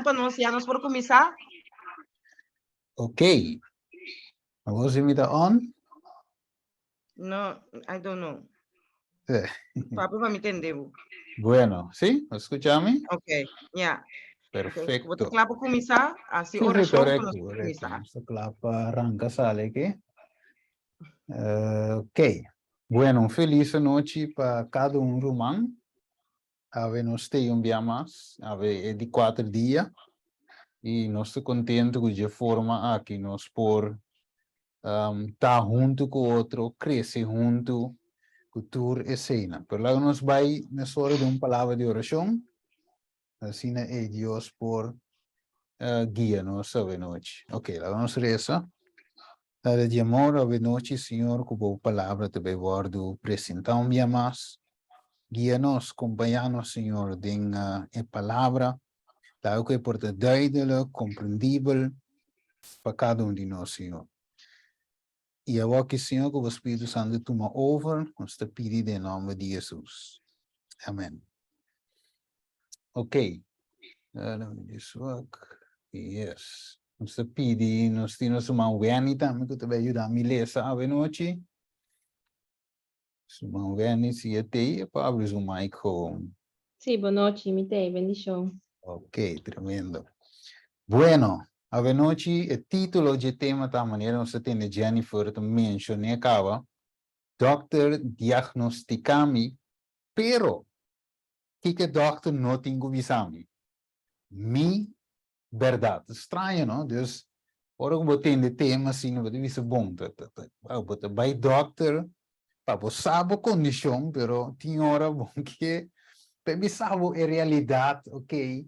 pa nos, ya nos por kuminsá? Ok. Awor si mi ta on? No, I don't know. Papia pa mi tende bo. Bueno, sí? ¿Me escucha mi? Ok, ya. Perfecto. Bo ta kla pa kuminsá? Hasi Sí, sí, orashon pa correcto, nos correcto. kuminsá. Nos ta kla pa arranca sale aquí. Ok. Bueno, un feliz anochi pa cada un ruman. Awe nos t'ei un bia mas, awe e di kuater dia, i nos ta kontentu ku dje forma aki nos por ta huntu ku otro, krese huntu ku tur eseinan. Pero laga nos bai mesora den un palabra di orashon, asina ei Dios por guia nos awe nochi. Ok, laga nos resa. Tata di amor, awe nochi, Señor, ku bo palabra ta bai wòrdu presentá un bia mas. Guia nos, kompañá nos, Señor, den e palabra. Laga ku e por ta duidelik, komprendibel pa kada un di nos, Señor. I awor ki, Señor, ku bo Spiritu Santu tuma over, nos ta pidi den nòmber di Hesus. Amèn. Ok. Let me just work. Yes. Nos ta pidi, nos tin nos ruman Wenny tambe ku ta bai yuda mi lesa awe nochi. Ruman Wenny, si e t'ei, e por abri su mic gewoon. Sí, bon nochi, mi t'ei, bendishon. Ok, tremendo. Bueno, awe nochi e título dje tema ta manera nos ta tende Jennifer ta menshon'é kaba, Dòkter diagnostika mi, pero Kiko e dòkter no tin ku bisa mi? Mi bèrdat. Ta straño, no? Dus, ora ku bo tende tema asina, bo ta bisa, bon, ta, ta, ta, bo ta bai dòkter pa bo sa bo kondishon, pero tin ora bo ke pa e bisa bo e realidat, okey,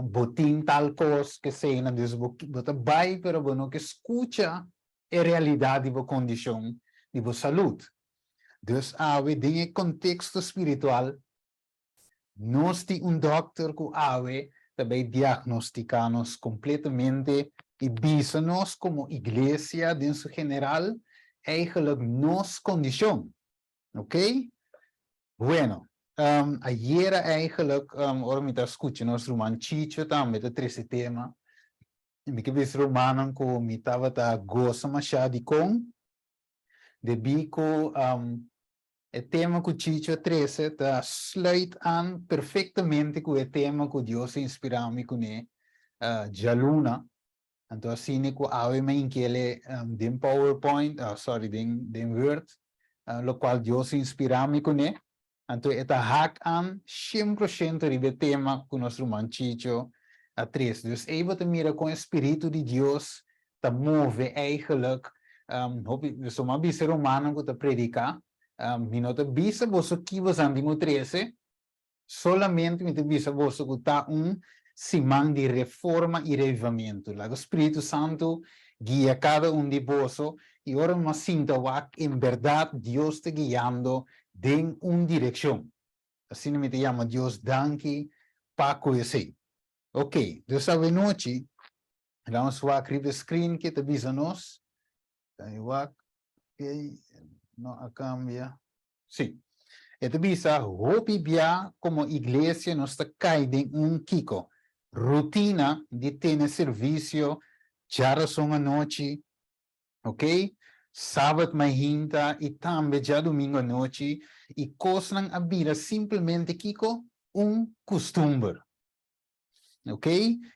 bo tin tal kos, keseinan. Dus bo, bo ta bai, pero bo no ke skucha e realidat di bo kondishon di bo salud. Dus awe den e konteksto spiritual, nos tin un dòkter ku awe ta bai diagnostiká nos kompletamente i bisa nos komo iglesia den su general eigenlijk nos kondishon. Ok? Bueno, ayera eigenlijk ora mi ta skucha nos ruman Chicho tambe ta trese tema, mi ke bisa rumannan ku mi tabata gosa mashá dikon Debí ku e tema ku Chicho a trese ta sluit aan perfektamente ku e tema ku Dios a inspirá mi kuné djaluna. Anto asina ku awe mi a inkele den PowerPoint, sorry, den Word, lokual Dios a inspirá mi kuné. Anto e ta hak aan shen por shento riba e tema ku nos ruman Chicho a trese. Dus ei bo ta mira kon e spiritu di Dios ta move eigenlijk. Hopi, so mi a bisa e rumannan ku ta prediká, mi no ta bisa boso ki boso tin ku trese, solamente mi ta bisa boso ku ta un siman di reforma i revivamentu. Laga Spiritu Santu guia kada un di boso i ora mi a sinta wak en bèrdat Dios ta guiando den un direkshon. Asina mi ta yama Dios danki pa ku esei. Ok, dus awenochi laga nos wak riba e screen ke ta bisa nos. Laga wak, ok, no a kambia. Sí. E ta bisa hopi bia komo iglesia nos ta kai den un kiko? Rutina di tene servisio djarason anochi, ok? Sabat mainta i tambe djadumingu anochi i kosnan a bira simplemente kiko? Un kustumber. Ok?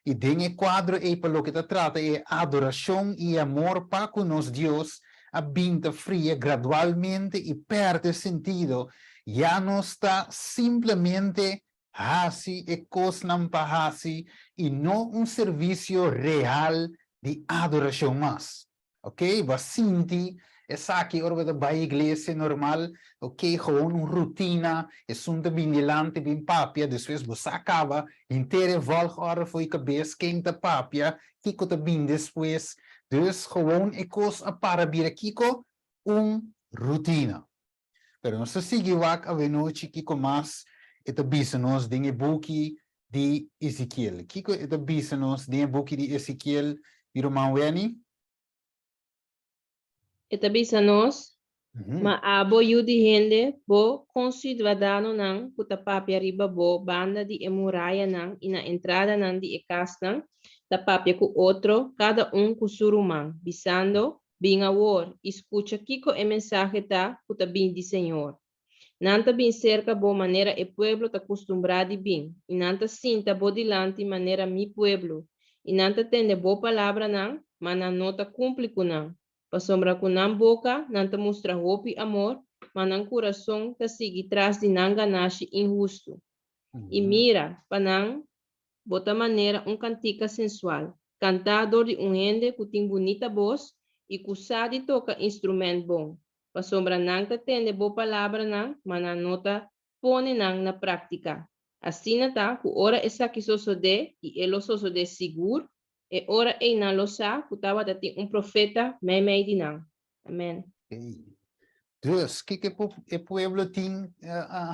I den e kuadro ei pa loke ta trata e adorashon i e amor pa ku nos Dios a bin ta fria gradualmente i pèrdè sentido, ya nos ta simplemente hasi e kosnan pa hasi i no un servisio real di adorashon mas. Ok, bo a sinti esaki ora bo ta bai iglesia normal, ok, gewoon un rutina, esun ta bin dilanti bin papia, despues bo sa kaba, henter e volgorde for e kabes, ken ta papia, kiko ta bin despues, dus gewoon e kos a para bira kiko? Un rutina. Pero nos ta sigui wak awenochi kiko mas e ta bisa nos den e buki di Ezekiel. Kiko e ta bisa nos den e buki di Ezekiel, mi ruman Wenny? E ta bisa nos. Ma abo, yu di hende, bo konsiudadanonan ku ta papia riba bo banda di e murayanan i na entradanan di e kasnan, ta papia ku otro, kada un ku su ruman, bisando, Bin awor, i skucha kiko e mensahe ta ku ta bin di señor. Nan ta bin serka bo manera e pueblo ta kustumbrá di bin, i nan ta sinta bo dilanti manera mi pueblo, i nan ta tende bo palabranan, ma nan no ta kumpli ku nan. Pasobra ku nan boka nan ta mustra hopi amor, ma nan kurason ta sigui tras di nan ganashi inhustu. I mira, pa nan bo ta manera un kantika sensual, kantá dor di un hende ku tin bunita bos i ku sa di toka instrumènt bon. Pasobra nan ta tende bo palabranan, ma nan no ta pone nan na práktika. Asina ta ku ora esaki sosodé, i e lo sosodé sigur, e ora ei nan lo sa ku tabata tin un profeta meimei di nan. Amèn. Ei. Dus, kiko e pueblo tin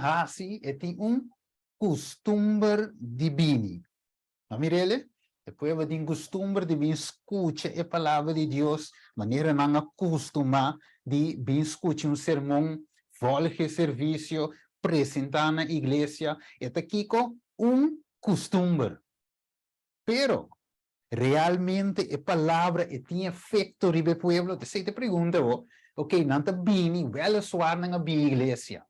hasi? E tin un kustumber di bini. No mir'el? E pueblo tin kustumber di bin skucha e Palabra di Dios manera nan a kustumá di bin skucha un sermon, volg e servisio, presentá na iglesia. E ta kiko? Un kustumber. Pero, realmente e Palabra e tin efekto riba e pueblo? T'esei ta e pregunta bo. Oké, nan ta bini, wèleswar nan a bin iglesia.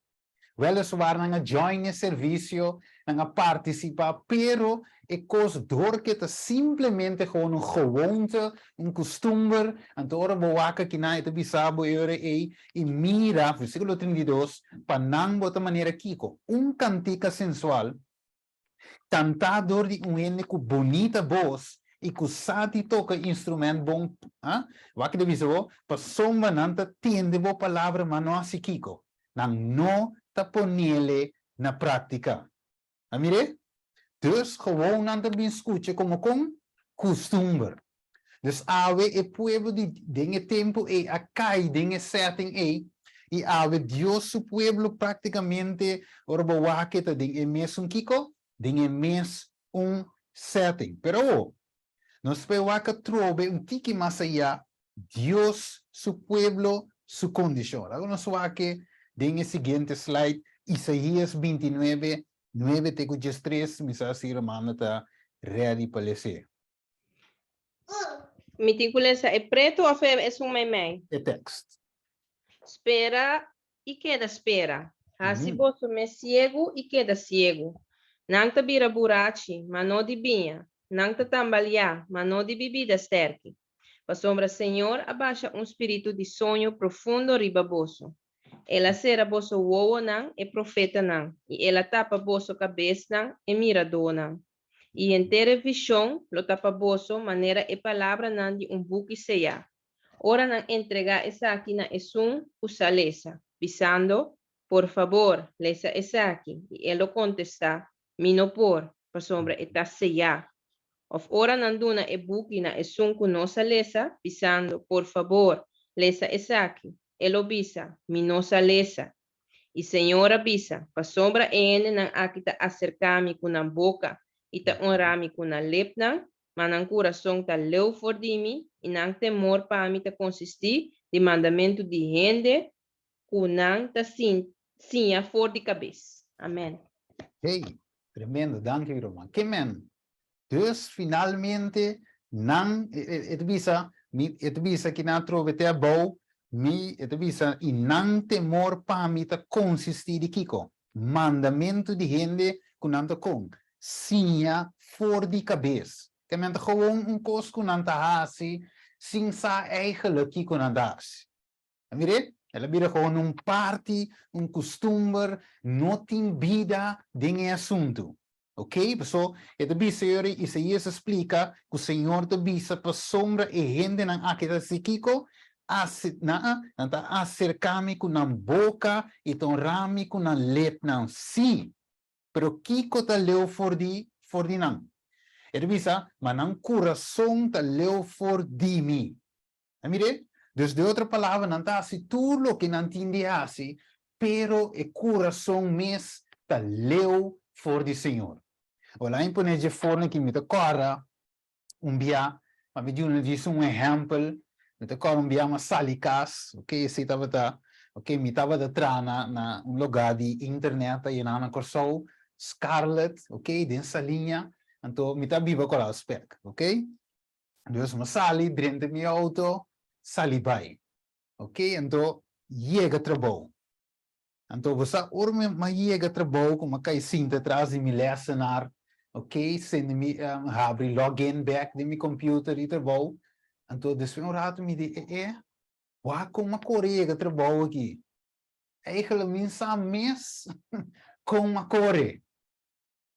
Weliswaar nan a join e servicio, nan a participa, pero e cos dor ke ta simplemente gewoon un gewoonte, un custumber, anto ora bo wak akinan e ta bisa bo e ora ei, y mira, versiculo 32, pa nan bo ta manera kico? Un cantica sensual, cantá dor di un hende cu bunita bos y cu sa di toca instrument bon, ah, wak ta bisa bo, pasobra nan ta tende bo palabra ma no haci kico, nan no ta ponele na practica. A mir'é? Dus gewoon nan ta bin scucha como con custumber. Dus awe e pueblo di den e tempu ei a kai den e setting ei, i awe Dios su pueblo praktikamente ora bo wak e ta den e mesun kiko? Den e mes un setting. Pero awor, nos por wak atrobe un tiki mas ayá Dios su pueblo su kondishon. Laga nos wak den e siguiente slide, Isaías 29, 9 te ku 13, mi sa si hermana ta ready pa les'é. Mi tin ku lesa e pretu òf e esun meimei? E tekst. Spera i keda spera. Hasi boso mes siegu i keda siegu. Nan ta bira burachi, ma no di biña. Nan ta tambaliá, ma no di bibida sterki. Pasobra Señor a basha un spiritu di soño profundo riba boso. El a sera boso wowonan, e profetanan, i el a tapa boso kabesnan, e miradónan. I henter e vishon lo ta pa boso manera e palabranan di un buki seyá, ora nan entregá esaki na esun ku sa lesa, bisando, Por fabor, lesa esaki, i e lo kontestá, Mi no por, pasobra e ta seyá. Òf ora nan duna e buki na esun ku no sa lesa, bisando, Por fabor, lesa esaki, e lo bisa, Mi no sa lesa. I Señor a bisa, Pasobra e hendenan aki ta aserká mi ku nan boka i ta onrá mi ku nan lepnan, ma nan kurason ta leu for di mi, i nan temor pa mi ta konsistí di mandamentu di hende ku nan ta siña for di kabes. Amèn. Hey, tremendo, danki ruman. Ke men? Dus finalmente nan, e ta bisa, mi, e ta bisa ki nan atrobe te abou, mi, e ta bisa, i nan temor pa mi ta konsistí di kiko? Mandamentu di hende ku nan ta kon siña for di kabes. Ke men ta gewoon un kos ku nan ta hasi sin sa eigenlijk kiko nan ta hasi. A mir'é? El a bira gewoon un parti, un kustumber, no tin bida den e asuntu. Oké, paso e ta bisa yori, Isaías a splika ku Señor ta bisa pasobra e hendenan aki ta hasi kiko? Ase, nan, nan ta aserká mi ku nan boka i ta honra mi ku nan lepnan. Sí, pero kiko ta leu for di, for di nan? E ta bisa, ma nan kurason ta leu for di mi. A mir'é? Dus den otro palabra, nan ta hasi tur loke nan tin di hasi, pero e kurason mes ta leu for di Señor. Ora mi pone dje forma ki mi ta kòrda un bia, pa mi duna djis un ehèmpel, mi ta kòrda un bia mi a sali kas, oke, esei tabata, Ok, mi tabata traha na na un lugá di internet ayina na Kòrsou, Scarlet, ok, den Saliña, anto mi ta biba Koraal Spek, ok. Dus mi sali drenta mi auto, sali bai, ok, anto yega trabou. Anto bo sa ora mi a yega trabou ku mi a kai sinta tras di mi lèsenar, ok, sende mi habri login bèk den mi computer di trabou, anto despues un ratu mi di, e e, Wak kon a kore yega trabou aki? Eigenlijk mi sa mes kon a kore.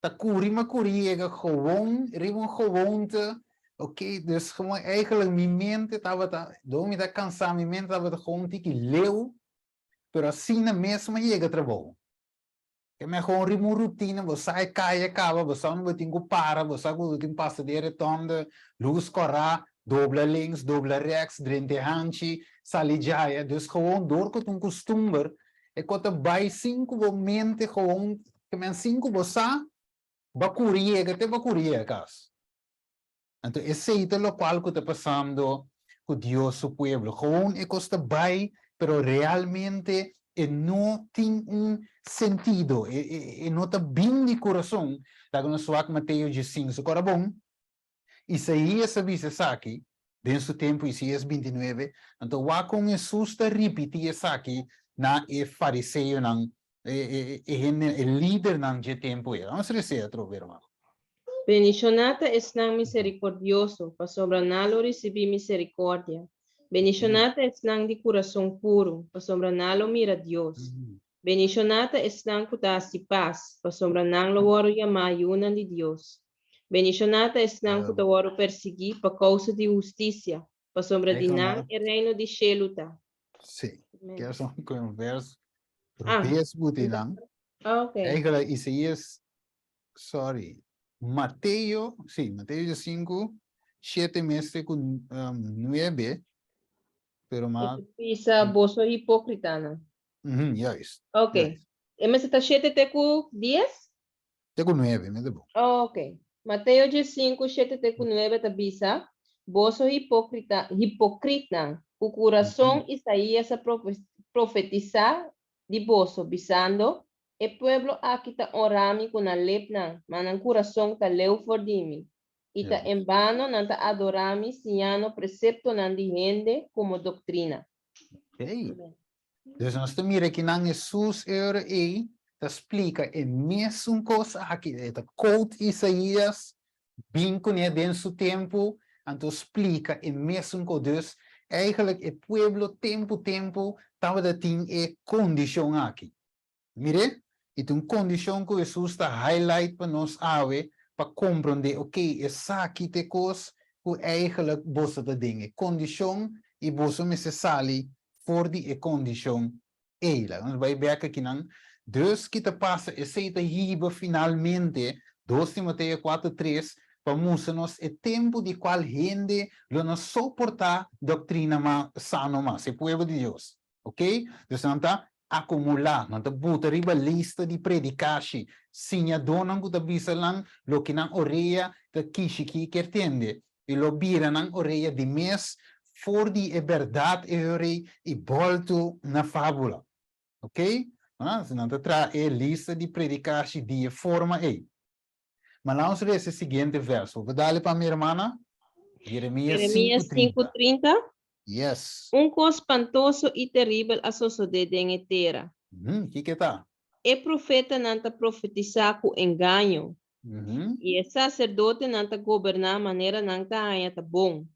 Ta kuri mi a kuri yega gewoon riba un gewoonte, ok, dus gewoon eigenlijk mi mente tabata, door mi ta kansa mi mente tabata gewoon tiki leu, pero asina mes mi a yega trabou. Ke men gewoon riba un rutina, bo sa e kaya kaba, bo sa unda bo tin ku para, bo sa ku bo tin pasa di e retonde, lus kòrá, dobla links, dobla rèks, drenta e hanchi, sali djaya. Dus gewoon dor ku ta un kustumber, e kos ta bai sin ku bo mente gewoon, ke men sin ku bo sa, bo a kuri yega te bo a kuri yega kas. Anto esei ta lokual ku ta pasando ku Dios su pueblo. Gewoon e kos ta bai, pero realmente e no tin un sentido, e no ta bin di kurason. Laga nos wak Mateo diesinku. Su kora bon, Isaías a bisa esaki den su tempu, Isaías bintinuebe. Anto wak kon Hesus ta ripití esaki na e fariseonan, e hende, e lidernan dje tempu ei. Vamos resa atrobe, hermano. Bendishoná ta esnan miserikordioso, pasobra nan lo risibí miserikòrdia. Bendishoná ta esnan di kurason puru, pasobra nan lo mira Dios. Bendishoná ta esnan ku ta hasi pas, pasobra nan lo wòrdu yamá yunan di Dios. Bendishoná ta esnan ku ta wòrdu persiguí pa kousa di hustisia, pasobra di nan e reino di shelu ta. Sí, kier son ku un vers robes butinan. Eigenlijk Isaías sorry, Mateo, sí, Mateo 5, 7 mester ku 9, pero ma... Bisa boso hipócritanan. Mm juist. Ok. Juist. E mester ta 7 te ku 10? Te ku 9, mester bo. Ok. Mateo 5, 7 te ku 9 ta bisa, Boso hipócrita, hipócritanan, ku kurason Isaías a profetisá di boso, bisando, E pueblo aki ta onra mi ku nan lepnan, ma nan kurason ta leu for di mi. I ta en bano nan ta adorá mi siñando preseptonan di hende komo doktrina. Oké. Dus nos ta mira kinan Hesus e ora ei ta splika e mesun kos aki. E ta quote Isaías, bin kuné den su tempu, anto splika e mesun kos. Dus eigenlijk e pueblo tempu tempu tabata tin e kondishon aki. Mir'é, i ta un kondishon ku Hesus ta highlight pa nos awe pa komprondé, ok, esaki ta e kos ku eigenlijk boso ta den, e kondishon, i boso mester sali for di e kondishon ei. Laga nos bai bèk akinan. Dus ki ta pasa? Esei ta hiba finalmente, dos Timoteo kuater tres, pa mustra nos e tempu di kual hende lo no soportá doktrina mas sano mas, e pueblo di Dios. Ok? Dus nan ta akumulá, nan ta buta riba lista di predikashi, siñadónan ku ta bisa nan loke nan orea ta kishikí kier tende, i lo bira nan orea di mes for di e bèrdat e horei i bòltu na fábula. Ok? Nan ta traha e lista di predikashi di e forma ei. Ma laos lesa e siguiente verso. Bo dale pa mi, hermana? Jeremías Jeremías 5:30. 5:30. Yes. Un kos spantoso i teribel a sosodé den e tera. Kiko e ta? E profetanan ta profetisá ku engaño, i e saserdotenan ta goberná manera nan ta haña ta bon.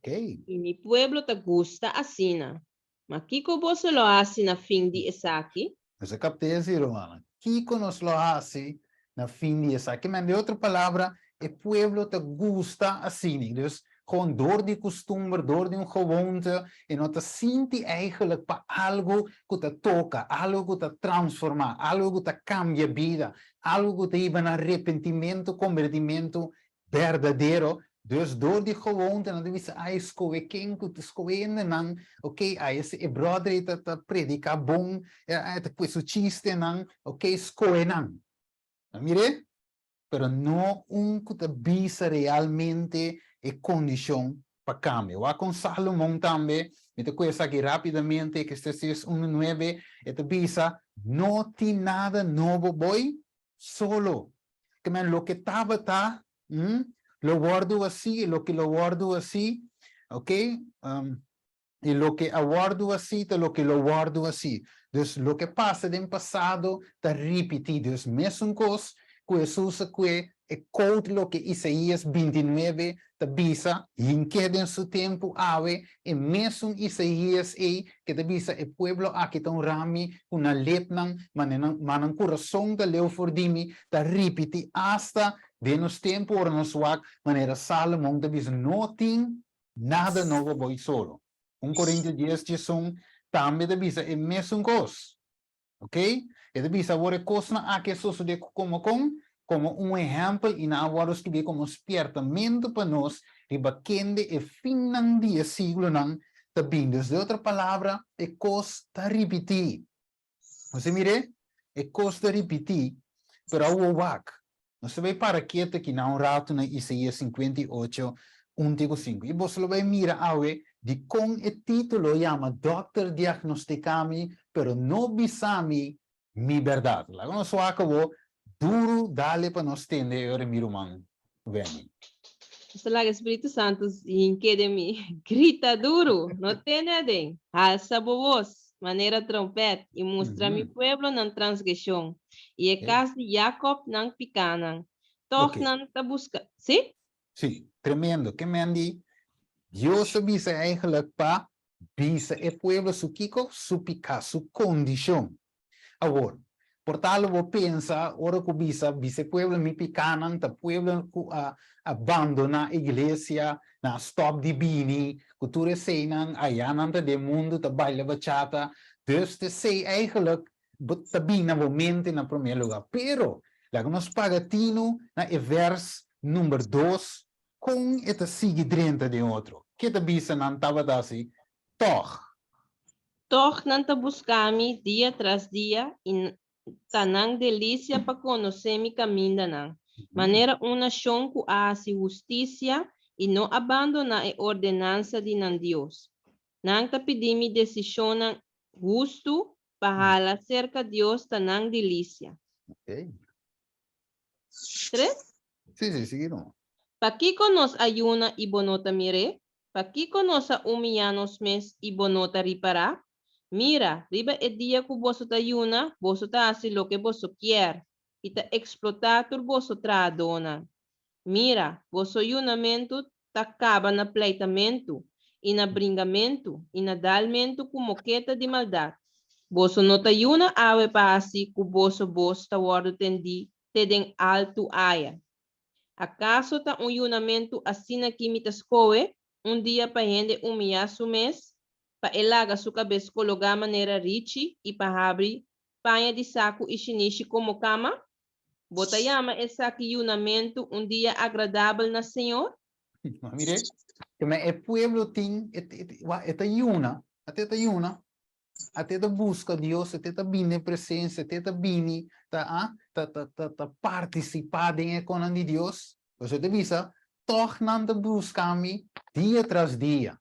I mi pueblo ta gusta asina. Ma kiko boso lo hasi na fin di esaki? Nos a kapt'é esei, rumannan. Kiko nos lo hasi na fin di esaki? Men, den otro palabra, e pueblo ta gusta asina. Dus, gewoon dor di kustumber, dor di un gewoonte, e no ta sinti eigenlijk pa algu ku ta toka, algu ku ta transformá, algu ku ta kambia bida, algu ku ta hiba na repentimentu, kombertimentu Berdadero, dus door di gewoonte nan ta bisa ay skohe ken ku ta skohe hendenan, ok ay ese e brother ei ta ta prediká bon, e ta kue su chistenan, ok skohe nan. A mir'é? Pero no un ku ta bisa realmente e kondishon. pa kambia. Wak kon Salomon tambe, mi ta kue esaki rápidamente, Eclesiastes unu nuebe, e ta bisa, No tin nada nobo boi solo. Ke men loke tabata, lo wòrdu hasí, loke lo wòrdu hasí, ok, i loke a wòrdu hasí ta loke lo wòrdu hasí. Dus loke pasa den pasado ta ripití. Dus mesun kos ku Hesus a kue e quote loke Isaías bintinuebe ta bisa, hink'é den su tempu awe, e mesun Isaías ei ke ta bisa e pueblo aki ta un rami ku nan lepnan, ma nan kurason ta leu for di mi, ta ripití asta den nos tempu ora nos wak manera Salomon ta bisa no tin nada nobo boi solo. Un Korintio dies diesun tambe ta bisa e mesun kos. Ok? E ta bisa awor e kosnan aki a sosodé ku komo kon? Komo un ehèmpel i nan a wòrdu skibí komo un spièrtamentu pa nos riba kende e finnan di e siglonan ta bin. Dus, den otro palabra, e kos ta ripití. Nos a mir'é? E kos ta ripití, pero awor wak. Nos ta bai para ketu aki na un ratu na Isaías 58, un te ku sinku. I boso lo bai mira awe dikon e título yama Dòkter Diagnostika Mi, pero No Bisa Mi Mi Bèrdat. Laga nos wak awor duru dale pa nos tende e ora mi ruman Wendy. Nos ta laga e Spiritu Santu hinke den mi. Grita duru, no tene aden. Halsa bo bos, manera trompèt, i mustra mi pueblo nan transgreshon, i e kas di Jakòb nan pikánan. Tòg nan ta buska. Sí? Sí, tremendo. Ke men di Dios a bisa eigenlijk pa bisa e pueblo su kiko? Su piká, su kondishon. Awor, por tal lo bo pensa ora ku bisa bisa e pueblo mi pikánan ta pueblo ku a abandoná iglesia, nan a stòp di bini, ku tur eseinan ayá nan ta den mundu ta baila bachata, dus t'esei eigenlijk bo ta bini na bo mente na promé lugá. Pero, laga nos paga tinu na e vèrs number dos kon e ta sigui drenta den otro. Ke ta bisa nan tabata hasi tòg? Tòg nan ta buska mi dia tras dia i ta nan delisia pa konosé mi kamindanan, manera un nashon ku a hasi hustisia i no a bandoná e ordenansa di nan Dios. Nan ta pidi mi desishonnan hustu pa hala serka Dios ta nan delisia. Tres? Sí, sí, sigui no. Pakiko nos a yuna i bo no ta mir'é? Pakiko nos a humiyá nos mes i bo no ta ripará? Mira, riba e dia ku boso ta yuna, boso ta hasi loke boso kier i ta eksplotá tur boso trahadónan. Mira, boso yunamentu ta kaba na pleitamentu i na bringamentu i na dalmentu ku moketa di maldat. Boso no ta yuna awe pa hasi ku boso bos ta wòrdu tendí te den altu aya. Akaso ta un yunamentu asina ki mi ta skohe, un dia pa hende humiyá su mes, pa e laga su kabes kologá manera richi i pa habri paña di saku i shinishi komo kama? Bo ta yama esaki yunamentu, un dia agradabel na Señor? Mire, e pueblo tin, e ta yuna, e ta yuna, Ate ta buska Dios, ate ta bini den presencia, ate ta bini ta ah, ta ta ta ta participá den e konan di Dios. Pues e ta bisa, tòg nan ta buska mi dia tras dia.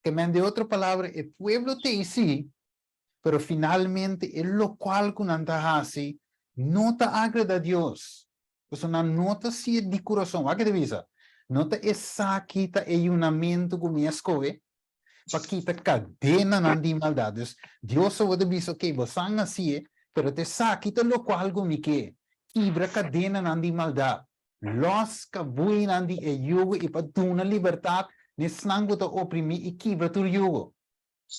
Ke men den otro palabra, e pueblo t'ei sí, pero finalmente e lokual ku nan ta hasi no ta agrada Dios. Pasobra nan no ta si'e di kurason. Wak e ta bisa, No ta esaki ta e yunamentu ku mi a skohe? pa kita kadenanan di maldat. Dus, Dios a worde bisa, ok, bo san hasié, pero ta esaki ta lokual ku mi ke, kibra kadenanan di maldat, lòs kabuinan di e yugo i pa duna libertat na esnan ku ta oprimí i kibra tur yugo.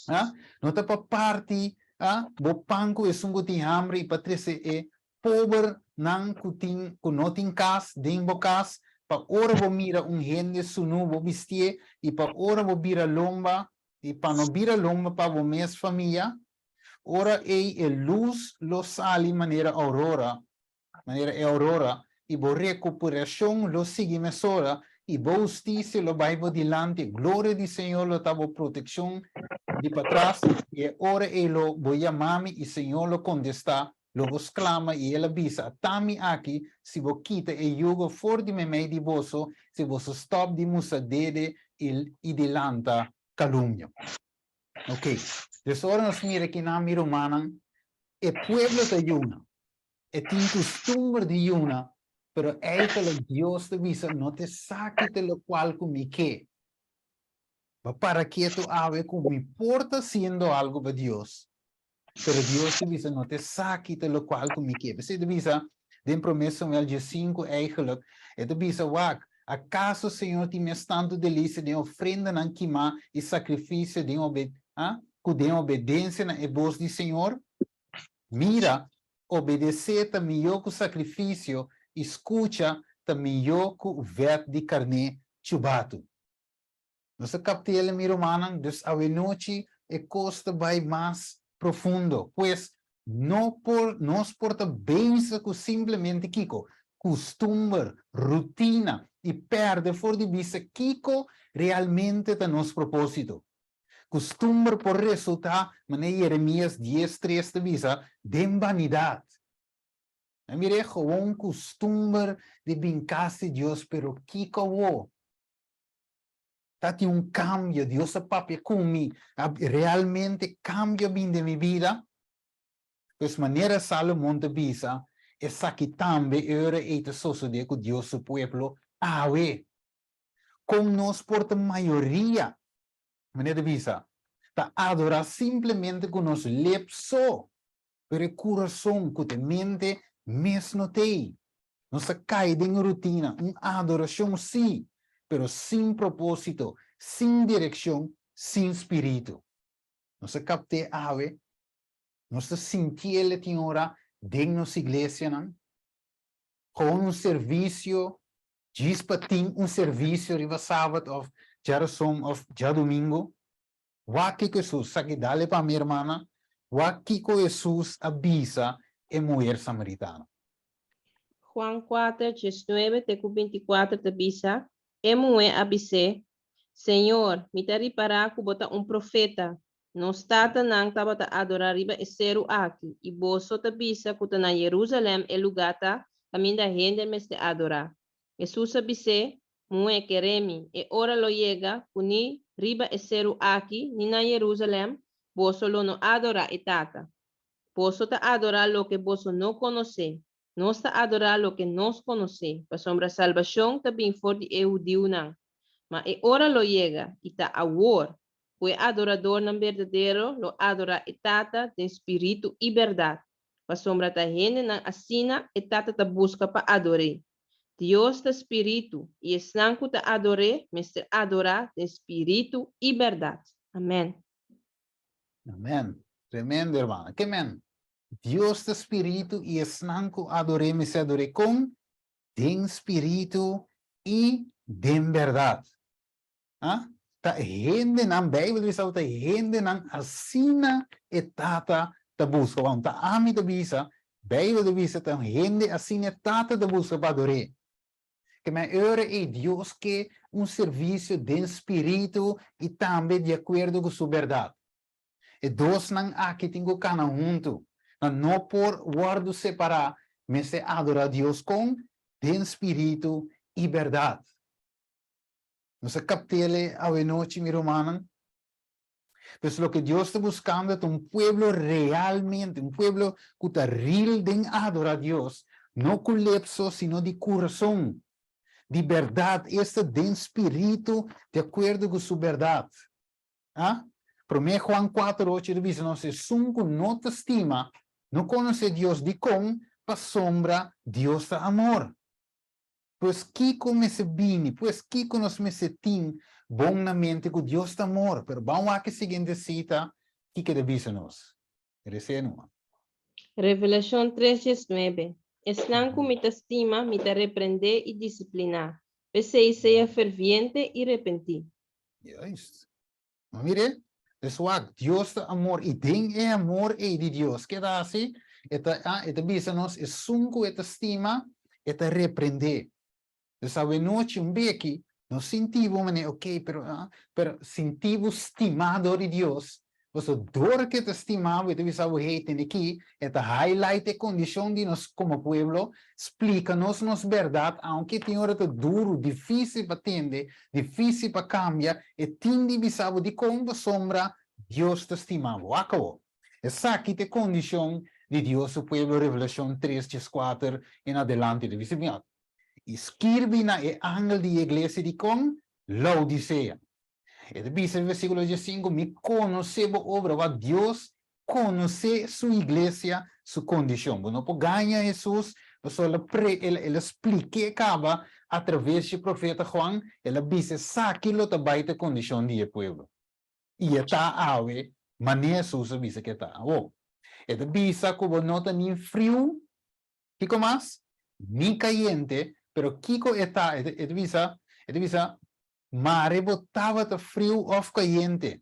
Ha? No ta pa parti, ha, bo pan ku esun ku tin hambre i pa trese e Pobernan ku tin ku no tin kas den bo kas, pa ora bo mira un hende sunú bo bistié, i pa ora bo bira lomba, i pa no bira lomba pa bo mes famia. Ora ei e lus lo sali manera aurora, manera e aurora, i bo rekuperashon lo sigui mesora, i bo hustisia lo bai bo dilanti, gloria di Señor lo ta bo protekshon di patras, i e ora ei lo bo yama mi, i Señor lo kontestá, Lo bo sklama i el a bisa, Ata mi aki, si bo kita e yugo for di meimei di boso, si boso stòp di musa dede i di lanta kalumnio. Ok, dus ora nos mira kinan mi rumannan, e pueblo ta yuna, e tin kustumber di yuna, pero eigenlijk Dios ta bisa no ta esaki ta lokual ku mi ke. Bo a para ketu awe ku mi por ta hasiendo algu pa Dios, pero Dios ta bisa no ta esaki ta lokual ku mi ke. P'esei ta bisa den Promé Samuel diesinku eigenlijk, e ta bisa, Wak, akaso Señor tin mes tantu delisia den ofrendanan kimá i sakrifisio den obe, ah, ku den obedensia na e bos di Señor? Mira, obedesé ta mihó ku sakrifisio i skucha ta mihó ku vèt di karné chubatu. Nos a kapt'el, mi rumannan, dus awenochi e kos ta bai mas profundo. Pues, no por, nos por ta bezig ku simplemente kiko? Kustumber, rutina, i pèrdè for di bista kiko realmente ta nos propósito. Kustumber por resultá, manera Jeremias dies tres ta bisa, den banidat. A mir'é gewoon kustumber di bin kas di Dios, pero kiko awor? Ta tin un kambio, Dios a papia ku mi, a realmente kambio a bin den mi bida? Pues manera Salomon ta bisa, esaki tambe e ora ei ta sosodé ku Dios su pueblo awe. Kon nos por ta mayoria, manera ta bisa, ta adorá simplemente ku nos lep so, pero e kurason ku ta e mente mes no t'ei. Nos ta kai den rutina, un adorashon sí, pero sin propósito, sin direkshon, sin spiritu. Nos a kapt'é awe, nos ta sintiel e tin ora den nos iglesianan, kon un servisio djis pa tin un servisio riba sabat òf djarason òf djadumingu. Wak kiko Hesus sa ki dale pa mi hermana, wak kiko Hesus a bisa e muher samaritano. Juan kuater, diesnuebe te ku bintikuater ta bisa, E muhé a bis'é, Señor, mi ta ripará ku bo ta un profeta. Nos tatanan tabata adorá riba e seru aki, i boso ta bisa ku ta na Jerusalèm e lugá ta kaminda hende mester adorá. Hesus a bis'é, Muhé, kere mi, e ora lo yega ku ni riba e seru aki ni na Jerusalèm boso lo no adorá e Tata. Boso ta adorá loke boso no konosé, nos ta adorá loke nos konosé, pasobra salbashon ta bin for di e hudiunan. Ma e ora lo yega, i ta awor, ku e adoradornan berdadero lo adorá e Tata den spiritu i bèrdat, pasobra ta hendenan asina e Tata ta buska pa ador'é. Dios ta Spiritu, i esnan ku ta ador'é mester adorá den spiritu i bèrdat. Amèn. Amèn. Tremendo, hermana. Ke men? Dios ta Spiritu, i esnan ku ador'é mester ador'é kon? Den spiritu i den bèrdat. Ah? Ta hendenan, Beibel ta bisa ku ta hendenan asina e Tata ta buska. Bon, ta ami ta bisa, Beibel ta bisa ta hende asina e Tata ta buska pa ador'é. Ke men e ora ei Dios ke un servisio den spiritu i tambe di akuerdo ku su bèrdat. E dosnan aki tin ku kana huntu. Nan no por wòrdu separá, mester adorá Dios kon? Den spiritu i bèrdat. Nos a kapt'el awenochi, mi rumannan. Pues loke Dios ta buskando ta un pueblo realmente, un pueblo ku ta ril den adorá Dios, no ku lep so, sino di kurason, di bèrdat, esta den spiritu, di akuerdo ku su bèrdat. A? Promé Juan kuater ocho ta bisa nos, Esun ku no ta stima, no konosé Dios. Dikon? Pasobra Dios ta amor. Pues kiko mester bini? Pues kiko nos mester tin bon na mente ku Dios ta amor? Pero ban wak e siguiente sita kiko e ta bisa nos. Resé numa. Revelashon tres diesnuebe, Esnan ku mi ta stima, mi ta reprendé i disipliná. P'esei sea ferviente i repentí. Juist. Ma mire, dus wak, Dios ta amor, i den e amor ei di Dios, ke ta hasi? E ta, ah, e ta bisa nos, esun ku e ta stima, e ta reprendé. Dus awenochi un beki, no sinti bo manera, ok, pero, ah, pero sinti bo stimá dor di Dios, Paso dor ku e ta stima bo, e ta bisa bo, hey, tene aki, e ta highlight e kondishon di nos komo pueblo, splika nos nos bèrdat, aunke tin ora ta duru, difísil pa tende, difísil pa kambia, e tin di bisa bo dikon pasobra Dios ta stima bo. Wak awor. Esaki ta e kondishon di Dios su pueblo, Revelashon tres, dieskuater en adelante. Ta bisa mi, I skirbi na e angel di e iglesia di kon? Laodisea. E ta bisa den versíkulo diesinku, Mi konosé bo obra. Wak, Dios konosé su iglesia su kondishon. Bo no por gaña Hesus, pasobra el a pre, el, el a splik'é kaba atraves dje profeta Juan, el a bisa esaki lo ta bai ta e kondishon di e pueblo. I e ta awe manera Hesus a bisa ku e ta. Awor, e ta bisa ku bo no ta ni friu, kiko mas? Ni kayente, pero kiko e ta? E ta, e ta bisa, e ta bisa, Mare bo tabata friu òf kayente.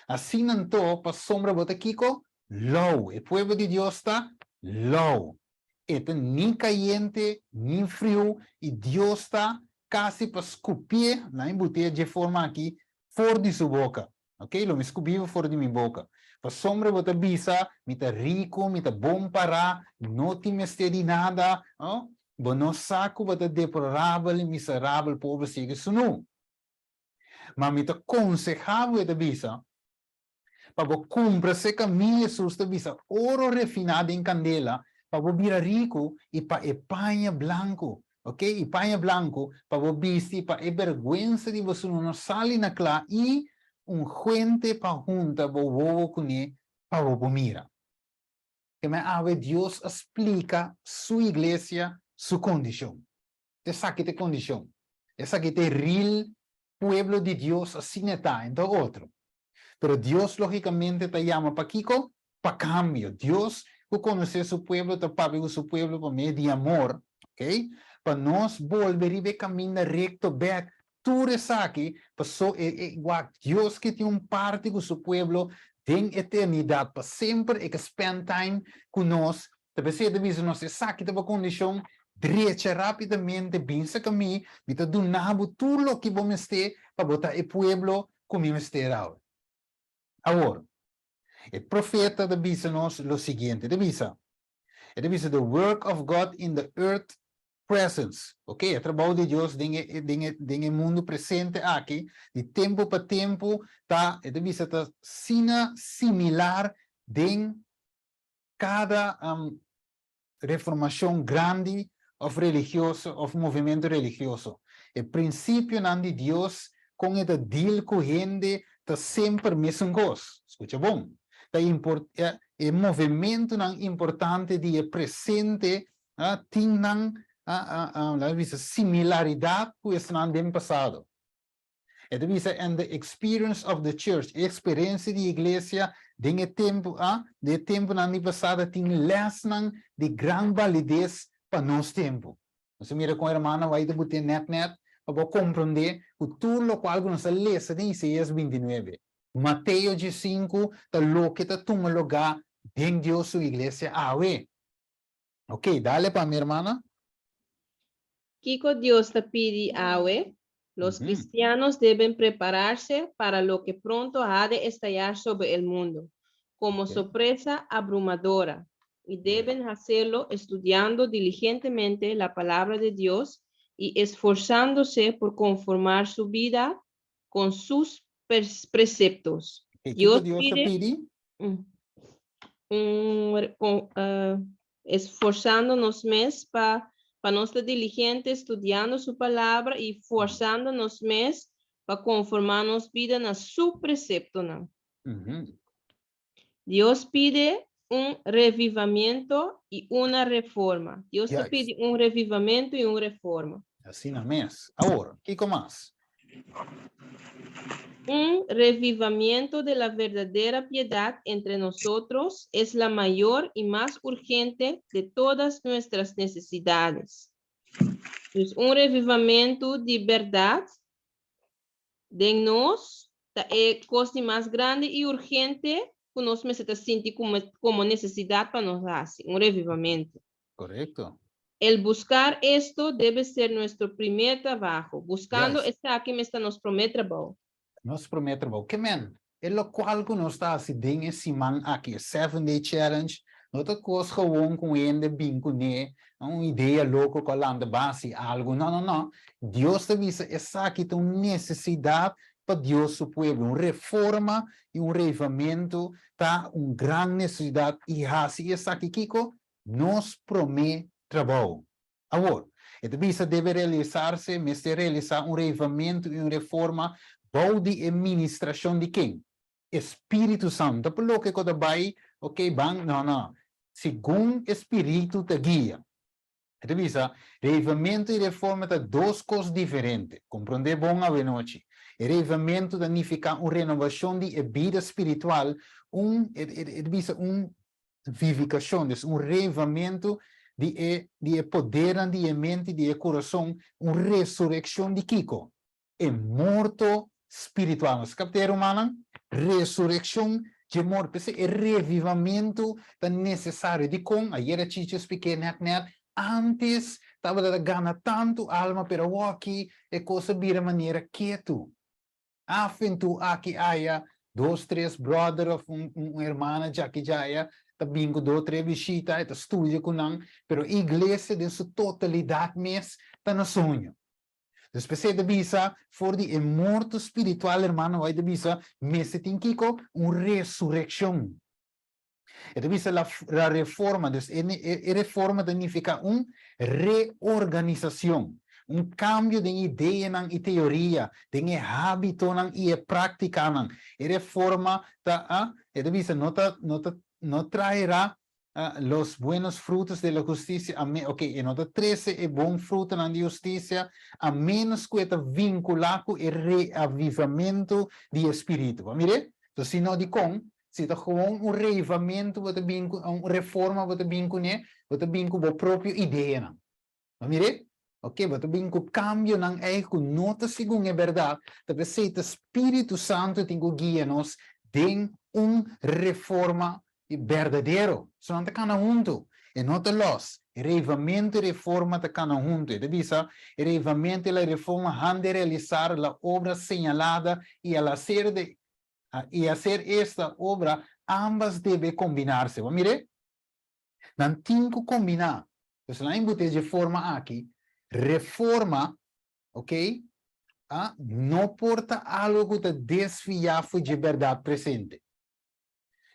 Asina anto, pasobra bo ta kiko? Lou. E pueblo di Dios ta lou. E ta ni kayente ni friu, i Dios ta kasi pa skupié, nan e but'é dje forma aki, for di su boka. Ok, lo mi skupi bo for di mi boka. Pasobra bo ta bisa, Mi ta riku, mi ta bon pará, no tin mester di nada. Oh, bo no sa ku bo ta deplorabel i miserabel, pober, siegu i sunú. Ma mi ta konsehá bo, e ta bisa, pa bo kumpra serka mi, Hesus ta bisa, oro refiná den kandela, pa bo bira riku, i pa e paña blanku, ok, i paña blanku, pa bo bisti, pa e bèrgwensa di bo sunú no sali na kla, i un huente pa hunta bo wowo kuné, pa bo por mira. Keme awe Dios a splika su iglesia su kondishon. Esaki ta e kondishon. Esaki ta e real pueblo di Dios asina e ta, en ta otro. Pero Dios logicamente ta yama pa kico? Pa cambio. Dios cu conoce su pueblo ta papia cu su pueblo pa medio di amor, ok? Pa nos bolbe riba e caminda recto bek. Tur esaki paso e e wak Dios ke tin un parti cu su pueblo den eternidad pa semper e ke spend time cu nos. Ta p'esei e ta bisa nos esaki ta bo kondishon, drecha rápidamente, bin saka mi, mi ta duna bo tur loke bo mester pa bo ta e pueblo ku mi mester awe. Awor, e profeta ta bisa nos lo siguiente, e ta bisa, e ta bisa, The work of God in the earth presence, ok, e trabou di Dios den e, den e, den e mundu presente aki, di tempu pa tempu, ta, e ta bisa, ta sina similar den kada reformashon grandi òf religioso òf movementu religioso. E prinsipionan di Dios kon e ta deal ku hende ta semper mesun kos. Skucha bon. Ta e movementunan importante di e presente tin nan laga bisa similaridat ku esnan den pasado. E ta bisa, And the experience of the church, e eksperensia di iglesia den e tempu a, den e tempunan di pasado tin lèsnan di gran balides pa nos tempu. Nos a mira kon hermana White ta but'é nèt nèt pa bo komprondé ku tur lokual ku nos a lesa den Isaías bintinuebe, Mateo diesinku ta loke ta tuma lugá den Dios su iglesia awe. Ok, dale pa mi hermana. Kiko Dios ta pidi awe? Los cristianos deben prepararse para lo que pronto ha de estallar sobre el mundo, como sorpresa abrumadora, y deben hacerlo estudiando diligentemente la palabra de Dios y esforzándose por conformar su vida con sus preceptos. Kiko Dios ta pidi? Un, esforzando nos mes pa pa nos ta diligente estudiando su palabra y forzando nos mes pa conforma nos bida na su preceptonan. Dios pide un revivamiento y una reforma. Dios ta pidi un revivamento y un reforma. Asina mes. Awor, kiko mas? Un revivamiento de la verdadera piedad entre nosotros es la mayor y más urgente de todas nuestras necesidades. Dus un revivamento di berdad den nos ta e cos di mas grandi y urgente cu nos mester ta sinti como, como necesidad pa nos haci, un revivamento. Correcto. El buscar esto debe ser nuestro primer trabajo. Buscando esaki mester ta nos promé trabou. Nos promé trabou. Ke men? E lokual ku nos ta hasi den e siman aki, e Seven Day Challenge, no ta kos gewoon ku un hende bin kuné, un idea loko ku a lanta ban hasi algu. No, no, no. Dios ta bisa esaki ta un nesesidat pa Dios su pueblo. Un reforma i un reivamentu ta un gran nesesidat i hasi esaki kiko? Nos promé trabou. Awor, e ta bisa debe realisarse, mester realisá un reivamentu i un reforma bou di e ministrashon di ken? E Spiritu Santu. Ta por loke ku ta bai, ok, ban, no, no. Segun e Spiritu ta guia. E ta bisa, reivamentu i reforma ta dos kos diferente. Komprondé bon awenochi. E reivamentu ta nifiká un renovashon di e bida spiritual, un, e ta bisa un vivikashon, dus un revamentu di e di e podernan di e mente di e kurason, un resurekshon di kiko? E morto spiritual. Nos kapta e rumannan? Resurekshon dje morto. P'esei e revivamentu ta nesesario. Dikon? Ayera Chichi a splik'é nèt nèt, antes tabata ta gana tantu alma, pero awoki e kos a bira manera ketu. Af en toe aki aya dos tres brother of un un hermana djaki djaya ta bin ku dos tres bishita e ta studia ku nan pero e iglesia den su totalidat mes ta na soño. Dus p'esei ta bisa for di e morto spiritual hermano White ta bisa mester tin kiko? Un resurekshon. E ta bisa la la reforma, dus e e reforma ta nifiká un reorganisashon, un kambio den ideanan i teoria, den e hábitonan i e práktikanan. E reforma ta a, e ta bisa no ta no ta no traerá los buenos frutos de la hustisia a me, ok, e no ta trese e bon frutanan di hustisia a ménos ku e ta vinkulá ku e reavivamentu di e spiritu. Bo a mir'é? Entonces, si no, dikon? Si ta gewoon un reivamentu bo ta bin ku, un reforma bo ta bin kuné, bo ta bin ku bo propio ideanan. Bo mir'é? Oke, bo ta bin ku kambionan ei ku no ta segun e bèrdat, ta p'esei ta Spiritu Santu tin ku guia nos den un reforma berdadero. So nan ta kana huntu, e no ta lòs. E reivamentu i reforma ta kana huntu. E ta bisa, E reivamentu i la reforma han de realisar la obra señalada i al hacer de I hacer esta obra, ambas debe combinarse. Bo mir'é? Nan tin cu combiná. Pues nan a bot'é dje forma aki, reforma, ok, a, no por ta algo cu ta desviá for dje berdad presente.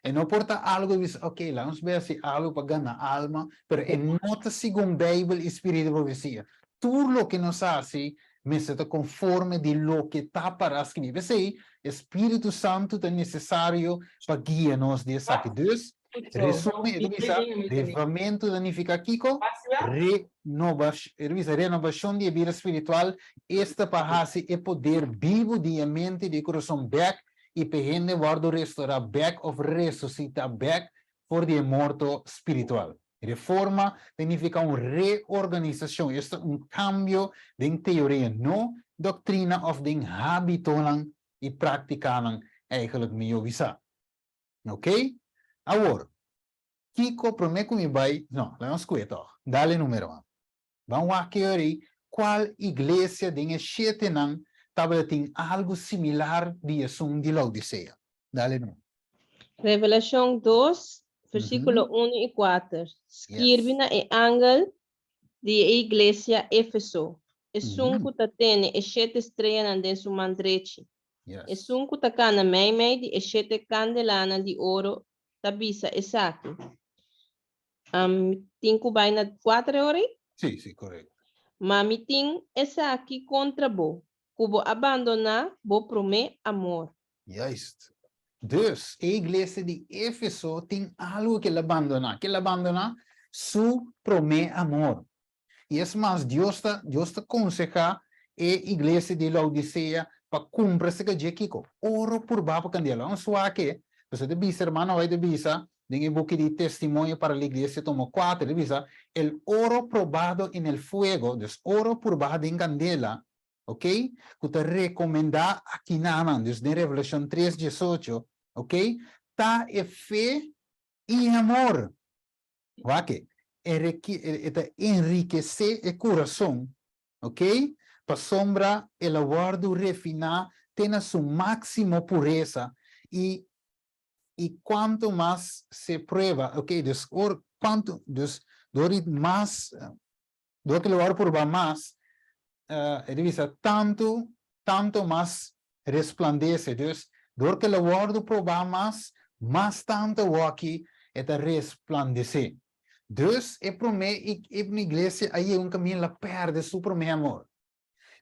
E no por ta algo cu bisa, ok, laga nos bay haci algo pa gana alma, pero e no ta segun Bijbel y spiritu di profecia. Tur loke nos haci mester ta konforme di loke ta pará skibí. P'esei, e Spiritu Santu ta nesesario pa guia nos di esaki. Dus, resumí, e ta bisa, revamentu ta nifiká kiko? Renobash, e ta bisa renobashon di e bida spiritual, esta pa hasi e poder bibu di e mente i di e kurason bèk i pa e hende wòrdu restorá bèk òf resusitá bèk for di e morto spiritual. Reforma ta nifiká un reorganisashon, esta un kambio den teoria, no doktrina òf den hábitonan i práktikanan, eigenlijk mihó bisá. Oké? Awor, kiko promé ku mi bai, no, laga nos kue tòg. Dale número an. Ban wak e ora ei kual iglesia den e shetenan tabata tin algu similar di esun di Laodisea. Dale número. Revelashon dos, versíkulo unu i kuater, Skirbi na e angel di e iglesia Éfeso, esun ku ta tene e shete streanan den su man drechi, esun ku ta kana meimei di e shete kandelanan di oro, ta bisa esaki. Mi tin ku bai na kuater e ora ei? Sí, sí, korekto. Ma mi tin esaki kontra bo, ku bo a bandoná bo promé amor. Juist. Dus, e iglesia di Efeso tin algu ku el a bandoná. Ke el a bandoná? Su promé amor. I es mas, Dios ta, Dios ta konsehá e iglesia di Laodisea pa kumpra seka dje kiko? Oro purbá pa kandela. Un suake, pasobra ta bisa, hermano White ta bisa den e buki di Testimonio para la Iglesia tomo kuater, ta bisa, El oro probado en el fuego, dus oro purbá den kandela, ok, ku ta rekomendá akinanan, dus den Revelashon tres diesocho, ok, ta e fe i amor. Wak e, e ta enrikesé e kurason, ok, pasobra el a wòrdu refiná te na su máksimo puresa. I i kuantu mas se prueba, ok, dus or kuantu, dus dor di mas, dor ku lo wòrdu purba mas, e ta bisa tantu, tantu mas resplandese. Dus dor ku lo wòrdu probá mas, mas tantu awòki e ta resplandesé. Dus e promé e iglesia a yega un kaminda el a pèrdè su promé amor.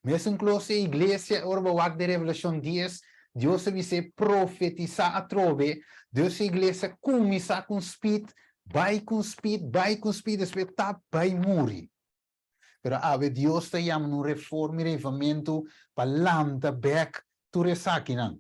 Mesun klos e iglesia ora bo wak den Revelashon dies, Dios a bis'é profetisá atrobe, dus e iglesia kuminsá ku un spit, bai ku un spit, bai ku un spit, despues tap bai muri. Pero awe Dios ta yama un reforma i revamentu pa lanta bèk tur esakinan.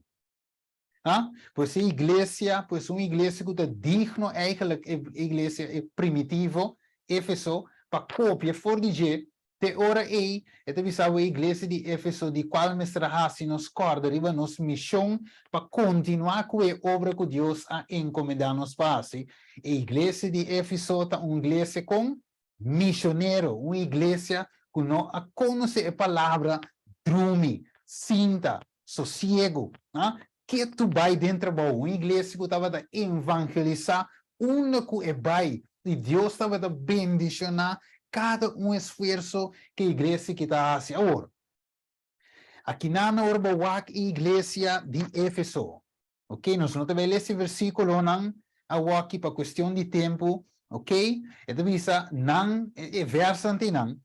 Ha? Pues e iglesia, pues un iglesia ku ta digno eigenlijk e iglesia e primitivo, Efeso, pa kopia for di dje, te ora ei e ta bisa bo e iglesia di Efeso di kual mester a hasi nos kòrda riba nos mishon pa kontinuá ku e obra ku Dios a enkomendá nos pa hasi. E iglesia di Efeso ta un iglesia kon? Mishonero, un iglesia ku no a konosé e palabra drumi, sinta, sosiego, ah, ketu bai den trabou, un iglesia ku tabata evangelisá unda ku e bai, i Dios tabata bendishoná kada un esfuerso ku e iglesia ki ta hasi. Awor, akinan ora bo wak e iglesia di Efeso, ok, nos no ta bai lesa e versíkulonan awoki pa kuestion di tempu, ok, e ta bisa nan, e vèrsonan tin nan,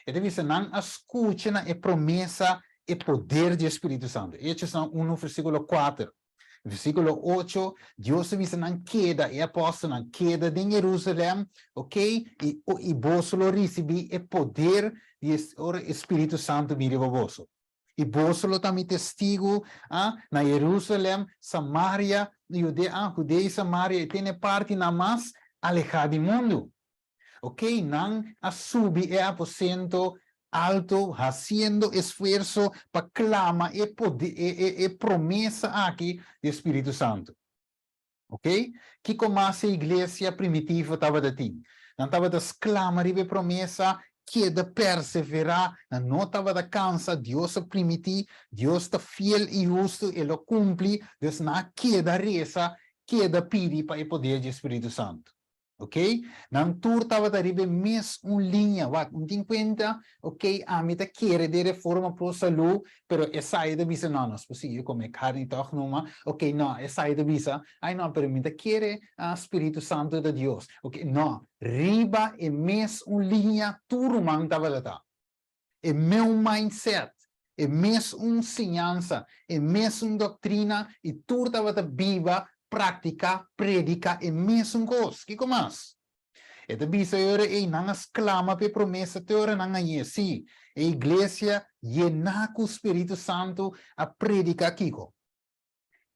E ta bisa nan a skucha na e promesa e poder di e Spiritu Santu. Hechosnan unu versíkulo kuater. Versíkulo ocho, Dios a bisa nan keda, e apòstelnan, keda den Jerusalèm, ok, i i boso lo risibí e poder di e ora e Spiritu Santu bin riba boso. I boso lo ta mi testigu, ah, na Jerusalèm, Samaria, Judea, ah, Judea i Samaria, i te na e partinan mas alehá di mundu. Ok, nan a subi e aposento alto haciendo esfuerso pa clama e poder, e, e, e promesa aki di e Spiritu Santo. Ok? Kico mas e iglesia primitivo tabata tin? Nan tabata sclama riba e promesa, keda persevera, nan no tabata cansa, Dios a primiti, Dios ta fiel y husto, E lo cumpli, dus nan a keda reza, keda pidi pa e poder di e Spiritu Santo. Ok, nan tur tabata riba e mes un liña. Wak, un tin cuenta, ok, ami ta kere den reforma pro salú, pero esai ta bisa, no, nos por sigui come carni toch numa. Ok, no, esai ta bisa, ay no, pero mi ta kere Spiritu Santo ta Dios. Ok, no, riba e mes un liña tur ruman tabata ta. E meun mindset, e mes un siñansa, e mes un doctrina y tur tabata biba, practica, predica e mesun cos. Kico mas? E ta bisa e ora ey nan a sclama p'e promesa te ora nan a ye. Sí, e iglesia yená cu Spiritu Santo a predica kico?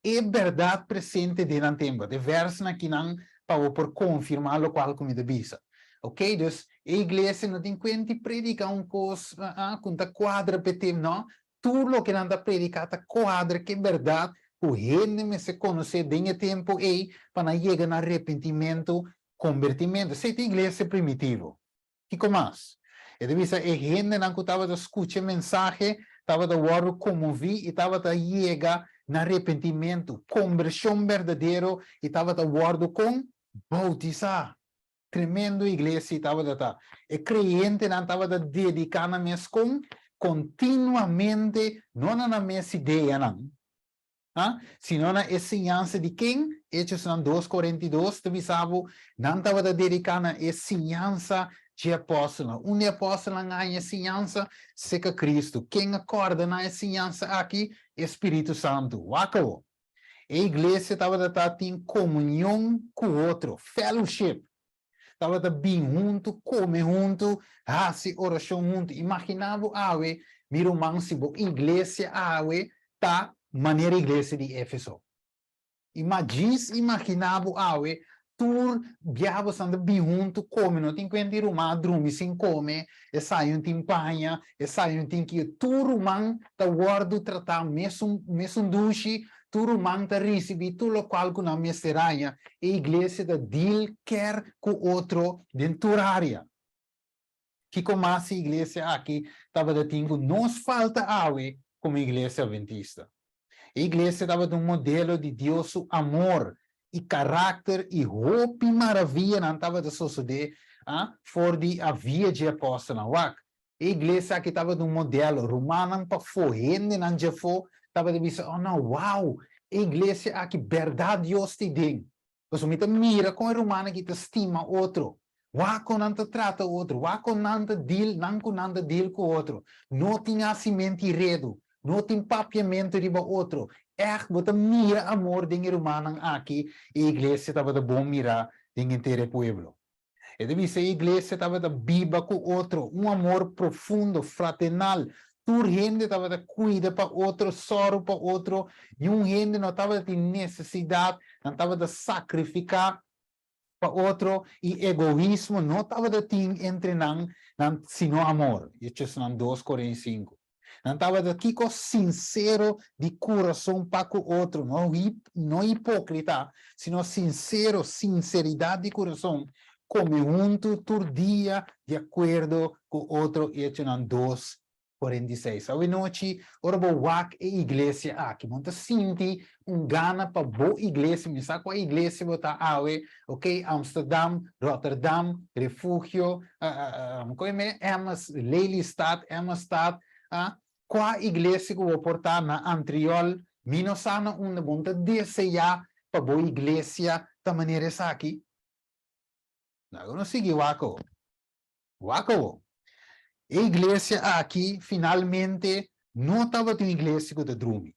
E berdad presente den nan tempo. E versnan akinan pa bo por confirma locual cu mi ta bisa. Ok, dus e iglesia no tin cuenti predica un cos cu no ta cuadra p'e tempo, no. Tur loke nan ta predica ta cuadra cu e berdad cu hende mester conoce den e tempo ey pa nan yega na arrepentimento, convertimento. Esey ta e iglesia primitivo. Kiko mas? E ta bisa e hendenan ku tabata skucha e mensahe tabata wòrdu konmoví i tabata yega na arepentimentu, kombershon berdadero i tabata wòrdu kon? Boutisá. Tremendo iglesia tabata ta. E kreyentenan tabata dediká nan mes kon? Kontinuamente, no na nan mes ideanan, Ha? Sino na e siñansa di ken? Hechosnan dos 42 ta bisa bo, nan tabata dediká na e siñansa dje apòstelnan. Unda e apòstelnan a haña e siñansa? Seka Kristu. Ken a kòrda nan e siñansa aki? E Spiritu Santu. Wak awo. E iglesia tabata ta tin komunion ku otro, fellowship. Tabata bin huntu, kome huntu, hasi orashon huntu. Imaginá bo awe, mi ruman, si bo iglesia awe ta manera iglesia di Efeso. Ima djis imaginá bo awe, tur biaha bosan ta bin huntu kome, no tin kuenta di ruman a drumi sin kome, esai un tin paña, esai un tin kiyo. Tur ruman ta wòrdu tratá mesun mesun dushi, Tur ruman ta risibí tur lokual ku nan mester haña. E iglesia ta deal ker ku otro den tur área. Kiko mas e iglesia aki tabata tin ku nos falta awe komo iglesia adventista? E iglesia tabata un modelo di Dios su amor i karakter i hopi maravianan tabata sosodé for di a via dje apòstelnan. Wak, e iglesia aki tabata un modelo. Rumannan pafó, hendenan djafó tabata bisa, Oh no, wow! E iglesia aki bèrdat Dios tin den. Pasobra mi ta mira kon e rumannan aki ta stima otro. Wak kon nan ta trata otro, wak kon nan ta deal, nan ku nan ta deal ku otro. No tin hasimentu i redu, no tin papiamentu riba otro. Ègt bo ta mira amor den e rumannan aki, e iglesia tabata bon mirá den henter e pueblo. E ta bisa e iglesia tabata biba ku otro, un amor profundo, fratenal. Tur hende tabata kuida pa otro, sòru pa otro, niun hende no tabata tin nesesidat, nan tabata sakrifiká pa otro i egoismo no tabata tin entre nan, nan sino amor. Hechosnan dos 45. Nan tabata kiko sinsero di kurason pa ku otro, no no hipókrita, sino sinsero, sinseridat di kurason, kome huntu tur dia di akuerdo ku otro. Hechosnan dos 46. Awenochi, ora bo wak e iglesia aki, bo ta sinti un gana pa bo iglesia, mi sa kua iglesia bo ta awe, ok, Amsterdam, Rotterdam, Refugio, koe me, Emmas, Lelystad, Emmastad, ah, kua iglesia ku bo por ta na Antriol, mi no sa na unda bo ta deseá pa bo iglesia ta manera esaki. Laga nos sigui wak awo. Wak awo. E iglesia aki finalmente no tabata un iglesia ku ta drumi.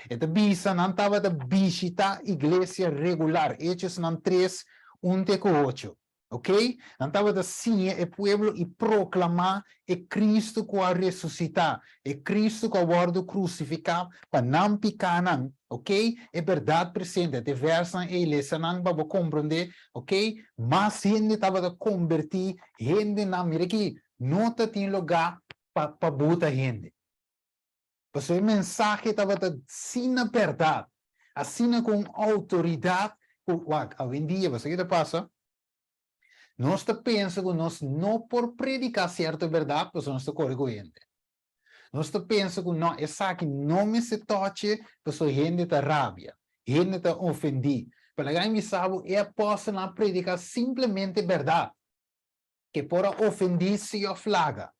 E ta bisa nan tabata bishita iglesia regular, Hechosnan 3, 1 te ku 8. Ok? Nan tabata siña e pueblo i proklamá e Kristu ku a resusitá, e Kristu ku a wòrdu krusifiká pa nan pikánan. Ok? E bèrdat presente. Te vèrsnan ei lesa nan pa bo komprondé. Ok? Mas hende tabata kombertí hendenan. Mira aki, no ta tin lugá pa pa buta hende. Pasobra e mensahe tabata asina bèrdat, asina ku un outoridat ku, wak, awendia, bo sa ke ta pasa? Nos ta pensa ku nos no por prediká sierto bèrdat pasobra nos ta kore ku hende. Nos ta pensa ku no, esaki no mester toche pasobra hende ta rabia, hende ta ofendí. Pero laga mi bisa bo, e apòstelnan a prediká simplemente bèrdat, ke por a ofendí si òf laga,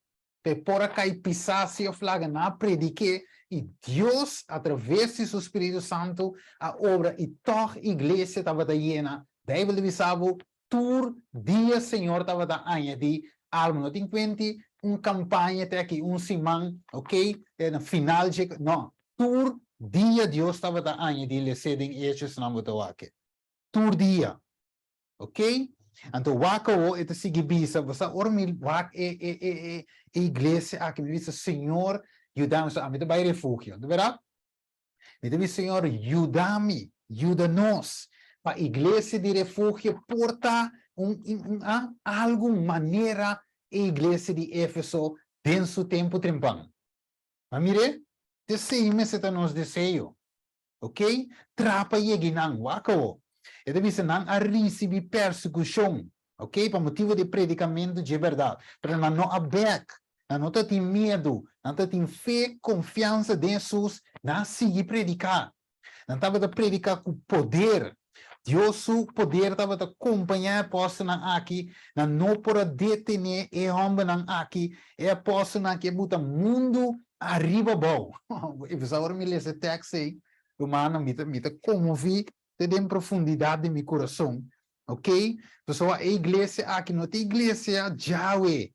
ke por a kai pisá si òf laga, nan a predik'é i Dios a traves di su spiritu santu a obra i tòg iglesia tabata yena. Beibel ta bisa bo, Tur dia Señor tabata añadí alma. No tin kuenti un kampaña te aki un siman, ok, na final dje, no. Tur dia Dios tabata añadí les'é den Hechosnan bo ta wak. Tur dia. Ok? Anto wak awo e ta sigui bisa, bo sa ora mi wak e e e e e iglesia aki mi bisa Señor yuda mi, so ami ta bai refugio, no ta berdad? Mi ta bisa Señor yuda mi, yuda nos pa iglesia di refugio por ta un un un algu manera e iglesia di Efeso den su tempu trempan. Ma mire, t'esei mester ta nos deseo. Ok? Trapa yega nan. Wak awo. E ta bisa nan a risibi persekushon, ok, pa motibu di e predikamentu dje bèrdat. Pero nan no a bèk. Nan no ta tin miedu. Nan ta tin fe, konfiansa den Hesus. Nan a sigui prediká. Nan tabata prediká ku poder. Dios su poder tabata kompañá e apòstelnan aki. Nan no por a detené e hòmbernan aki. E apòstelnan aki a buta mundu ariba abou. I bisa ora mi lesa e tèks ei, rumannan, mi ta mi ta konmoví te den profundidat di mi kurason. Oké? Pasobra e iglesia aki no ta iglesia djawe.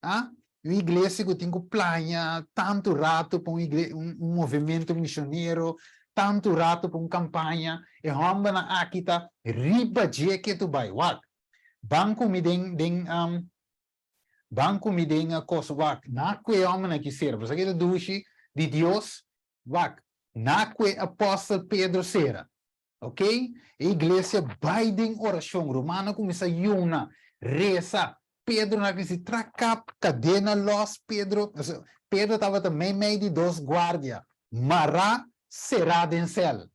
Ah? Un iglesia ku tin ku plania tantu ratu pa un igle un un movementu misionero, tantu ratu pa un kampaña. E hòmbernan aki ta riba dje ke tu bai. Wak, ban ku mi den den Ban ku mi den a kos wak na ku e hòmbernan ki sera. Bo sa ke ta dushi di Dios? Wak na ku e apòstel Pedro sera. Ok? E iglesia bai den orashon. Rumannan kuminsá yuna, resa. Pedro na kisi trakap kadena lòs Pedro. Pedro tabata meimei di dos guardia, mará, será den sèl.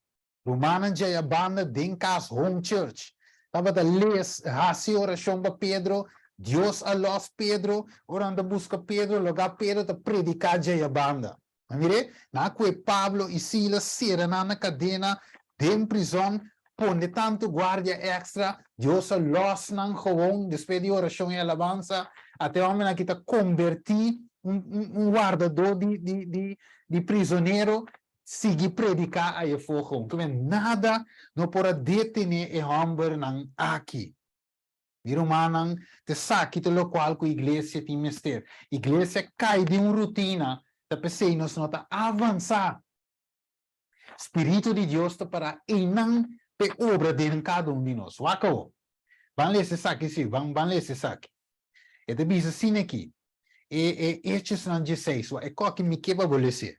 Rumannan djaya banda den kas home church tabata les hasi orashon pa Pedro, Dios a los Pedro, ora nan ta buska Pedro loga Pedro ta prediká djaya banda. Ma mire, nan a kue Pablo i Silas sera nan na kadena den prizòn, pone tantu guardia èkstra, Dios a lòs nan gewon despues di orashon i alabansa, ata e hòmbernan aki ta kombertí un un wardadó di di di di prizonero sigui prediká ayefó gewon. Ke men nada no por a detené e hòmbernan aki. Mi rumannan, ta esaki ta lokual ku iglesia tin mester. Iglesia kai den un rutina, ta p'esei nos no ta avansá. Spiritu di Dios ta pará einan p'e obra den kada un di nos. Wak awor. Ban lesa esaki sí, ban ban lesa esaki. E ta bisa asina aki, e e Hechosnan dieseis, wak e koki mi ke pa bo les'é.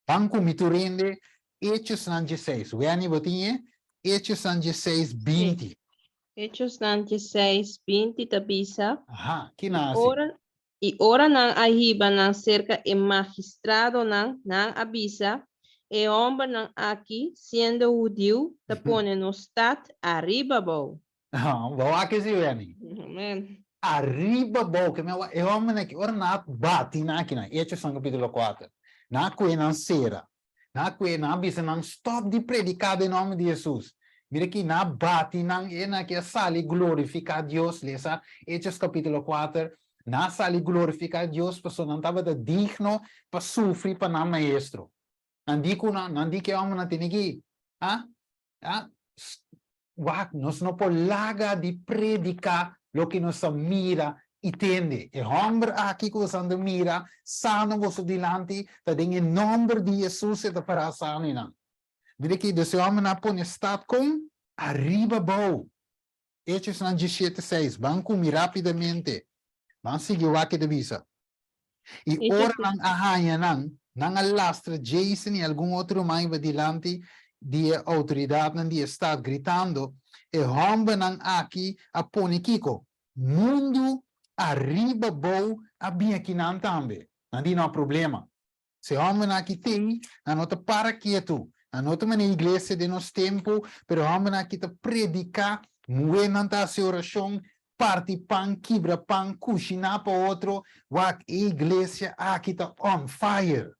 Ban ku mi tur hende, Hechosnan dieseis. Wenny, bo tin e? Hechosnan dieseis, 20. Hechosnan dieseis, 20 ta bisa. Aha, ki nan hasi? Ora, i ora nan a hiba nan serka e magistradonan, nan a bisa, E hòmbernan aki, siendo hudiu, ta pone nos stat ariba bou. Bo wak esei, Wenny? Amen. Ariba bou, ke men wak e hòmbernan aki, ora nan a bati nan akinan, Hechosnan kapítulo kuater, nan a kue nan sera, nan a kue, nan a bisa nan stòp di prediká den nòmber di Hesus. Mira aki, nan a bati nan, e nan aki a sali glorifiká Dios, lesa Hechos kapítulo kuater, nan a sali glorifiká Dios pasobra nan tabata digno pa sufri pa nan Maestro. Nan di ku nan, nan di ku e hòmbernan tene ki, a, a, Wak, nos no por laga di prediká loke nos a mira i tende. E hòmber aki ku boso anda mira sano boso dilanti, ta den e nòmber di Hesus e ta pará sano einan. Mira ki dus e hòmbernan a pone stat kon? Ariba bou. Hechosnan diesshete seis. Ban ku mi rápidamente. Ban sigui wak e ta bisa. I ora nan a haña nan, nan a lastra Jason i algun otro ruman riba dilanti di e outoridatnan di e stat, gritando, E hòmbernan aki a pone kiko? Mundu ariba bou a bin akinan tambe. Nan di, No problema. Si e hòmbernan aki t'ei, nan no ta para ketu. Nan no ta manera iglesia den nos tempu, pero e hòmbernan aki ta prediká, muhénan ta hasi orashon, parti pan, kibra pan, kushiná pa otro. Wak, e iglesia aki ta on fire!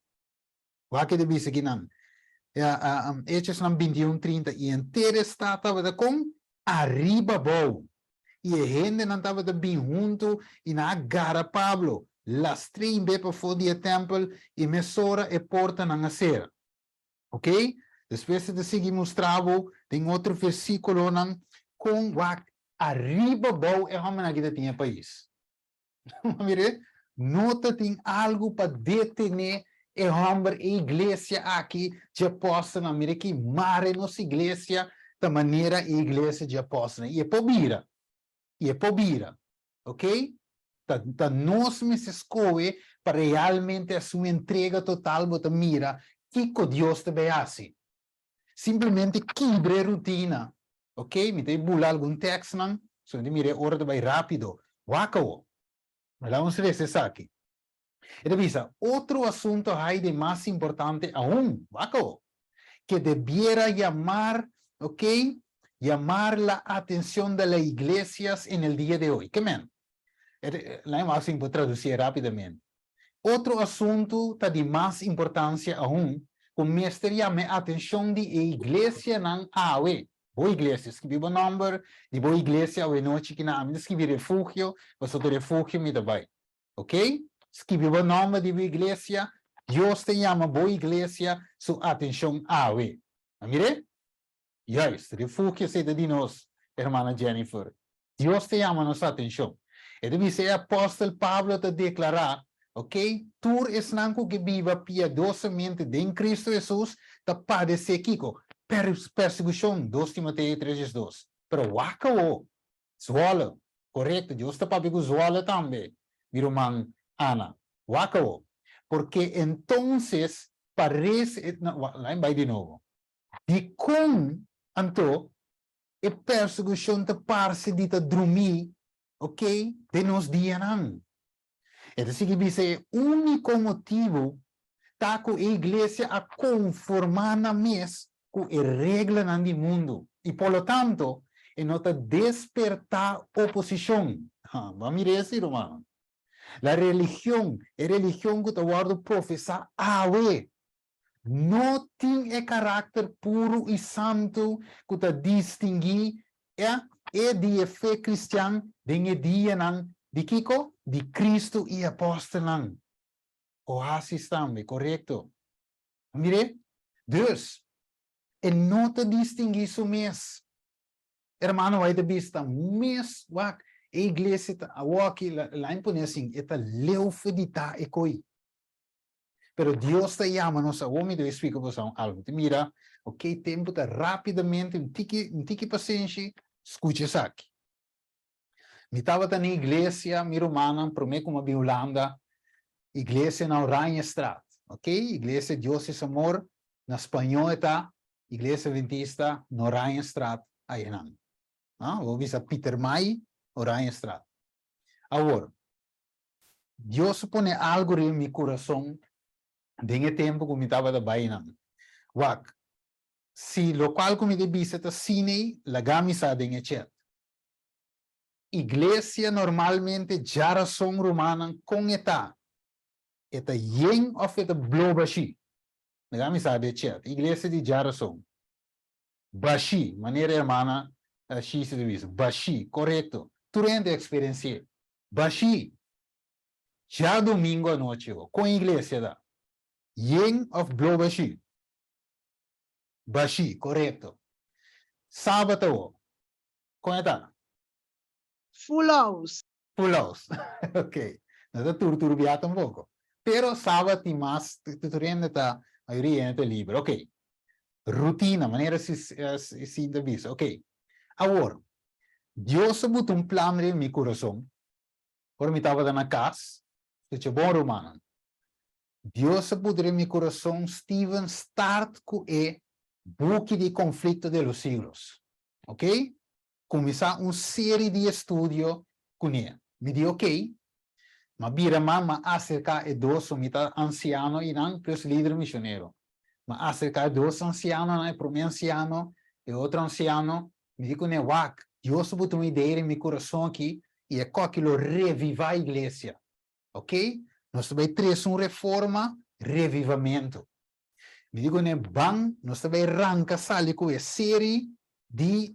Wak e ta bisa kinan. Hechosnan 21, 30, I henter e stat tabata kon? Ariba abou. I e hendenan tabata bin huntu i nan a gara Pablo, lastr'é i b'é pafó di e tèmpel, i mesora e portanan a sera. Oké? Despues e ta sigui mustra bo den otro versíkulonan kon wak ariba bou e hòmbernan aki ta tin e pais. Mire, no ta tin algu pa detené e hòmber, e iglesia aki dje apòstelnan. Mire ki mare nos iglesia ta manera e iglesia dje apòstelnan. I e por bira. I e por bira. Ok? Ta, ta nos mester skohe pa realmente hasi un entrega total, bo ta mira kiko Dios ta bay hasi. Simplemente kibra e rutina. Ok, mi ta bula algun tekstnan, so mi ta mira e ora ta bai rápido. Wak awo. Laga nos lesa esaki. E ta bisa, Otro asunto hay de mas importante aun, wak awo, que debiera llamar, ok, llamar la atencion de la iglesias en el dia de hoy. Ke men? Laga mi wak si mi por traducié rápidamente. Otro asuntu ta di mas importansia aun ku mester yama e atenshon di e iglesianan awe. Bo iglesia, skibi bo nòmber di bo iglesia awe nochi kina. Ami ta skibi Refugio, pasobra ta Refugio mi ta bai. Ok? Skibi bo nòmber di bo iglesia. Dios ta yama bo iglesia su atenshon awe. A mir'é? Juist, Refugio esei ta di nos, hermana Jennifer. Dios ta yama nos atenshon. E ta bisa e apòstel Pablo ta deklará, Ok, tur esnan ku ke biba piadosamente den Kristu Hesus ta padesé kiko? Persekushon, dos Timoteo tres 12. Pero wak awo, Zwolle, korekto, Dios ta papia ku Zwolle tambe, mi ruman Ana. Wak awo. Porke entonses parese, no, laat mi bai di nobo. Dikon anto e persekushon ta parse di ta drumí, ok, den nos dianan? E ta sigui bisa e úniko motibu ta ku e iglesia a konformá nan mes ku e reglanan di mundu i por lo tanto e no ta despertá oposishon. Ha, bo a mira esei, rumannan? La religion, e religion ku ta wòrdu profesá awe. No tin e karakter puru i santu ku ta distinguí e di e fe kristian den e dianan di kiko? Di Kristu i e apòstelnan. Oasis tambe, korekto. Mir'é? Dus, e no ta distinguí su mes. Hermano White a bisa, mes wak, e iglesia ta awoki, lain pone asin, e ta leu fe di ta e koi. Pero Dios ta yama nos awor, mi debe splika boso algu. Te mira, ok, tempu ta rapidamente, un tiki, un tiki pasenshi, skucha esaki. Mi tabata na iglesia, mi rumannan, promé ku mi a bin Hulanda, iglesia na Oranjestraat, ok, Iglesia Dios es Amor, na spañó e ta Iglesia Adventista na Oranjestraat ayanan. Ah, bo bisa Pietermaai, Oranjestraat. Awor, Dios a pone algu riba mi kurason den e tempu ku mi tabata bai nan. Wak, si lokual ku mi ta bisa ta sinei, laga mi sa den e chat. Iglesia normalmente djarason rumannan kon e ta? E ta yen òf e ta blo bashí? Laga mi sa den e chat. Iglesia di djarason. Bashí, manera hermana Shisi ta bisa. Bashí, korekto. Tur hende a eksperensi'é. Bashí! Djadumingu anochi ho, kon iglesia ta? Yen òf blo bashí? Bashí, korekto. Sabat awo, kon e ta? Full house. Full house, ok. No ta tur tur bia tampoko. Pero sabat tin mas, tur hende ta, mayoria hende ta liber. Ok. Rutina, manera si si ta bisa. Ok. Awor, Dios a buta un plan riba mi kurason ora mi tabata na kas, skucha bon rumannan, Dios a buta riba mi kurason Steven start ku e buki di Conflicto de los Siglos, ok? Kuminsá un seri di estudio kuné. Mi di ok, m'a bira man m'a aserká e dos, so mi ta ansiano einan plus lider misionero. M'a aserká e dos ansianonan, e promé ansiano, e otro ansiano, Mi di kuné, Wak, Dios a buta un idea den mi kurason aki i e koki lo revivá iglesia. Ok? Nos ta bai trese un reforma, revivamentu. Mi di kuné, Ban, nos ta bai ranka sali ku e seri di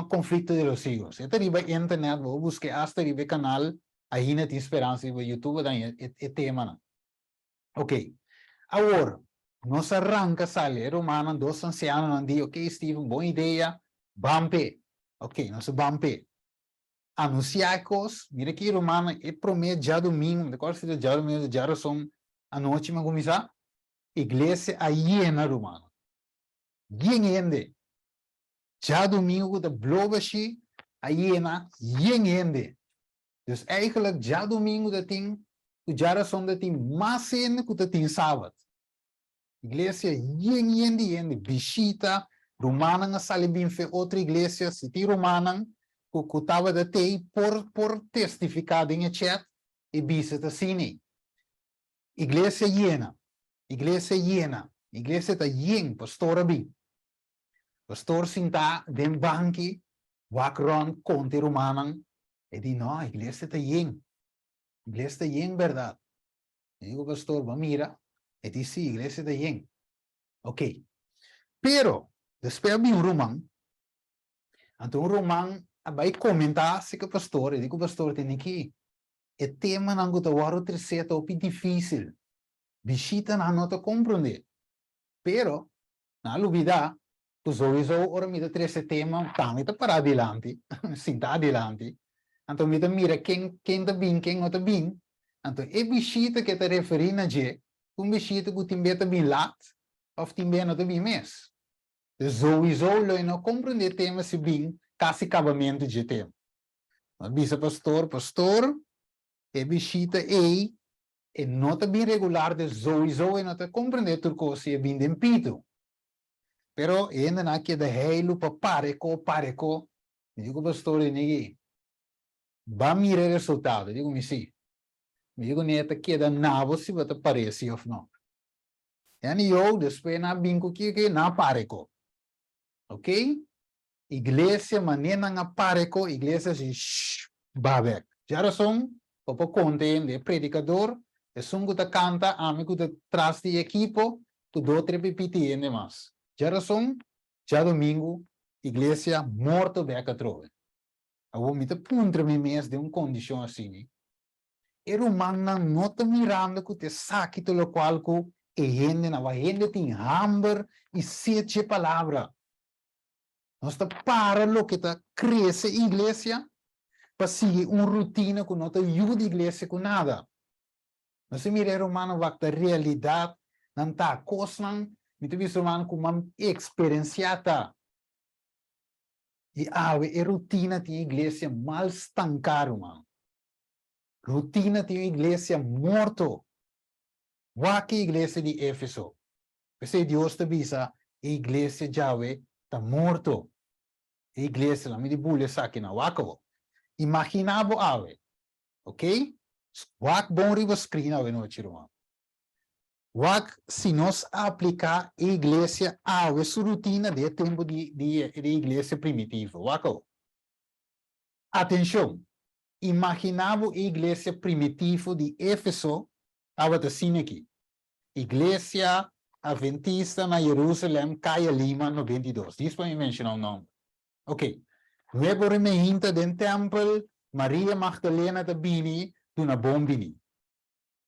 Conflicto de los Siglos. E ta riba internet, bo por buska e asta riba e kanal Ainda Tin Speransa riba YouTube, bo ta haña e temanan. Ok. Awor, nos a ranka sali, e rumannan, dos ansianonan di, Ok, Steven, bon idea, ban p'e. Ok, nos a ban p'e. Anunsiá e kos, mira ki rumannan, e promé djadumingu, mi ta kòrda si ta djadumingu o djarason anochi mi a kuminsá, iglesia a yena, rumannan. Yen hende. Djadumingu ku ta blo bashí, a yena yen hende. Dus eigenlijk djadumingu ta tin ku djarason ta tin mas hende ku ta tin sabat. Iglesia yen yen di hende, bishita, rumannan a sali bin fe otro iglesia, si tin rumannan ku ku tabata tei por por testifiká den e chat i bisa ta asina. Iglesia yena, iglesia yena, iglesia ta yen, pastor a bin. Pastor sintá den banki, wak rònt konta e rumannan, e di, No, iglesia ta yen. Iglesia ta yen bèrdat. Mi di ku pastor, Bo a mira? E di, Sí, iglesia ta yen. Ok. Pero, despues a bin un ruman, anto un ruman a bai komentá si ku pastor, e di ku pastor, Tene ki, e temanan ku ta wòrdu tresé ta hopi difísil. Bishitanan no ta komprondé. Pero, Nan a lubidá ku souiso ora mi ta trese tema tambe ta pará dilanti, sintá dilanti. Anto mi ta mira ken ken ta bin, ken no ta bin. Anto e bishita ku e ta referí na dje ta un bishita ku tin be ta bin lat òf tin be no ta bin mes. Dus souiso lo e no komprendé e tema si bin kasi kabamentu dje tema. Mi a bisa pastor, Pastor, e bishita ei E no ta bin regular de zoizo e no ta comprende tur cos si e bin den pito. Pero e hendenan a keda heilu pa pareco pareco. Mi di cu pastor di nigi ba mira e resultado. E di cu mi si. Mi di cu ne ta keda nabo si bo ta pareci of no. Yani yo despues nan a bin cu kiko nan a pareco. Ok? Iglesia manera nan a pare ko iglesia si shh ba bek. Djarason bo por konta hende e predikador, esun ku ta kanta, ami ku ta tras di e ekipo, ku do tre pipiti hende mas. Djarason, djadomingu, iglesia morto bek atrobe. Awor mi ta puntra mi mes den un kondishon asini, e rumannan no ta mirando ku ta esaki ta lokual ku e hendenan, wak hende tin hamber i set dje palabra. Nos ta para loke ta krese iglesia pa sigui un rutina ku no ta yuda iglesia ku nada. Nos ta mira e rumannan wak ta realidat, nan ta kosnan, mi ta bisa rumannan ku man eksperensiá ta. I awe e rutina tin iglesia mal stanká ruman. Rutina tin un iglesia morto. Wak e iglesia di Efeso. P'esei Dios ta bisa e iglesia djawe ta morto. E iglesia, laat mi di bula esaki na wak awo. Imaginá bo awe, ok? Wak bon riba screen awe nochi ruman. Wak si nos apliká e iglesia awe su rutina den e tempu di di e iglesia primitivo. Wak awo. Atenshon! Imaginá bo e iglesia primitivo di Efeso tabata asina aki. Iglesia Adventista na Jerusalem, Kaya Lima, 92. Dis pa mi menshoná un nòmber. Ok. Nuebe ora meinta den tèmpel, Maria Magdalena ta bini duna bon bini.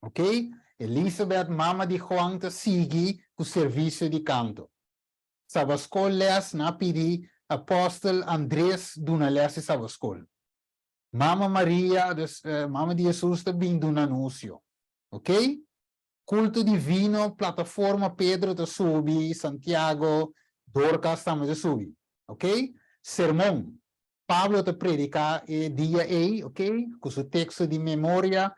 Ok. Elisabet, mama di Juan, ta sigui ku servisio di kanto. Sabaskol lès nan a pidi apòstel Andres duna lès di sabaskol. Mama Maria, dus mama di Hesus ta bin duna anuncio. Ok? Culto divino, plataforma Pedro ta subi, Santiago, Dorcas tambe ta subi. Ok? Sermon, Pablo ta predica e dia ey, ok? Cu su texto di memoria,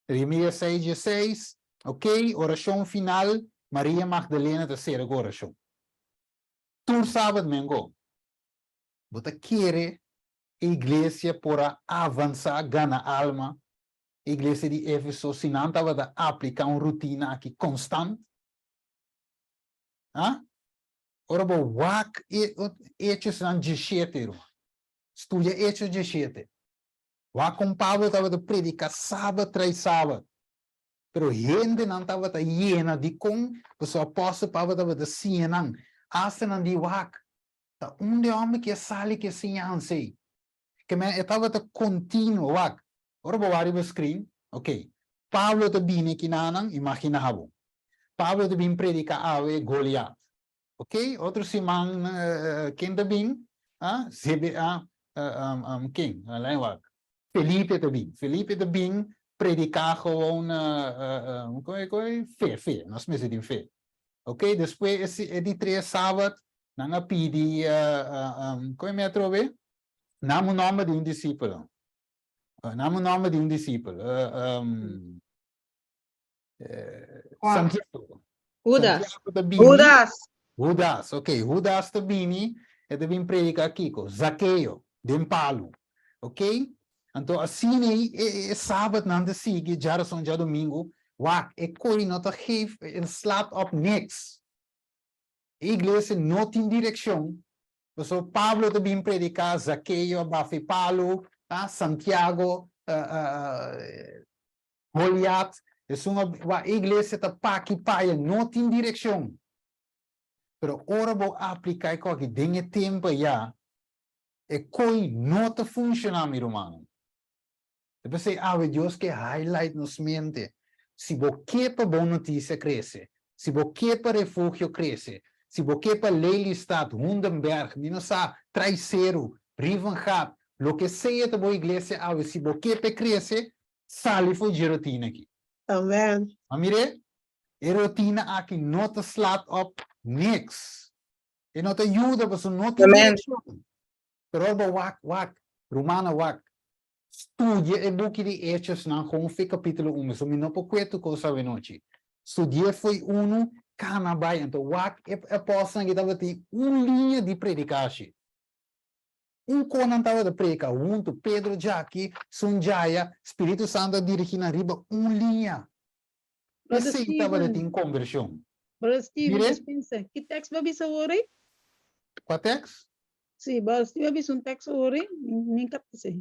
Jeremias 6 16, ok? Oracion final, Maria Magdalena ta cera cu oracion. Tur sabat men go. Bo ta kere e iglesia por a avansá gana alma, e iglesia di Efeso, si nan tabata apliká un rutina aki konstant? Ha? Ora bo wak e Hechosnan dieshete, ruman. Studia Hechos dieshete. Wak kon Pablo tabata prediká sabat tras sabat. Pero hendenan tabata yena. Dikon? Pasobra apòstel Pablo tabata siña nan. Asta nan di wak, Ta un di hòmber ki a sali ku e siñansa ei. Ke men e tabata kontinuo. Wak, ora bo wak riba screen, ok, Pablo ta bini kinanan, imaginá bo. Pablo ta bin prediká awe Goliat. Ok, otro siman ken ta bin? Ah, Zebe, ah, ken? Laat wak. Felipe ta bin. Felipe ta bin prediká gewoon, kon e, fe, fe, nos mester tin fe. Ok, despues e di tres sabat, nan a pidi, kon e mi atrobe? Nam un nòmber di un disipel. Nam un nòmber di un disipel. Santiago. Judas. Santiago ta bini. Judas. Judas, ok. Judas ta bini, e ta bin prediká kiko? Zakeo, den palu. Ok? Anto asina ei e sabatnan ta sigui djarason djadomingu, wak, e koi no ta geef, e slaat op niks. E iglesia no tin direkshon, pasobra Pablo ta bin prediká, Zakeo a bafa e palu, ah, Santiago, Goliat, esun a, wak, e iglesia ta paki paya, no tin direkshon. Pero ora bo apliká e koki den e tempu ayá, E koi no ta funshoná, mi rumannan. Ta p'esei awe Dios ke highlight nos mente. Si bo ke pa Bon Notisia krese, si bo ke pa Refugio krese, si bo ke pa Lelystad, Hoendenberg, mi no sa, Traiseru, Brievengat, loke sea ta bo iglesia awe, si bo ke p'e krese, sali for dje rotina aki. Amen. Ma mir'é, e rotina aki no ta slaat op niks. E no ta yuda pasobra no tin Amen. direkshon. Pero ora bo wak, wak, rumannan wak, studia e buki di Hechosnan gewoon fo'i kapítulo unu, so mi no por kue tur kos awenochi. Studi'é fo'i unu, kana bai, anto wak e apòstelnan ki tabatin un liña di predikashi. Un kon nan tabata preka huntu, Pedro djaki, Sun djaya, Spiritu Santu a dirigí nan riba un liña. Brother Esei tabata Steven, tin konvershon. Brother Steven, Mire. dispensa. Ki tekst bo bisa awor ei? Kua tekst? Sí, Brother Steven a bisa un tekst awor ei, mi n kapta esei.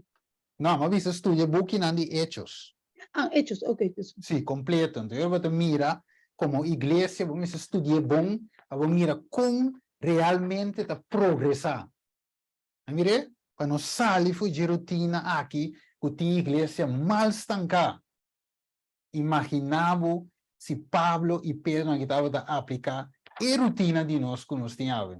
No, mi a bisa studia bukinan di Hechos. Ah, Hechos, ok, disculpa. Sí, kompleto. Anto yo bo ta mira Komo iglesia bo mester studi'é bon pa bo mira kon realmente ta progresá. A mir'é? Pa nos sali for dje rutina aki ku tin iglesia mal stanká. Imaginá bo si Pablo i Pedro aki tabata apliká e rutina di nos ku nos tin awe.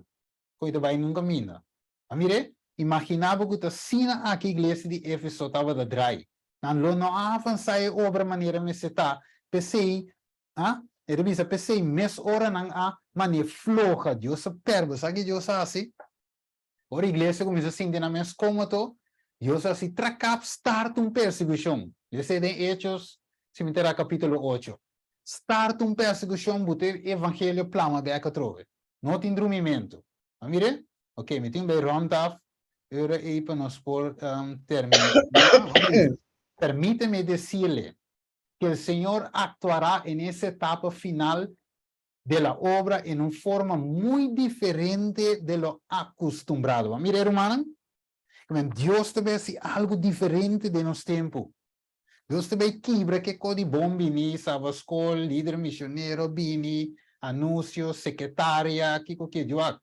Koe ta bai nunka minda. A mir'é? Imaginá bo ku ta asina aki iglesia di Efeso tabata drai. Nan lo no a avansá e obra manera mester ta. P'esei, a, e ta bisa, p'esei mes ora nan a man'é floha. Dios a pèrb'e. Sa ki Dios a hasi? Ora iglesia kuminsá sinti nan mes kómodo, Dios a hasi trakap start un persekushon. Les'é den Hechos, si mi ta era kapítulo ocho. Start un persekushon, bo ta e evangelio plama bèk atrobe. No tin drumimentu. A mir'é? Ok, mi tin bai rònt af e ora ei pa nos por terminá. Permíteme decirle que el Señor actuará en esa etapa final de la obra en un forma muy diferente de lo acostumbrado. Bo a mira e rumannan? Kimen Dios ta bay haci algo diferente den nos tempo. Dios ta bay kibra ke ko di bon bini, sabascol, lider misionero bini, anuncio, secretaria, kiko ke juak.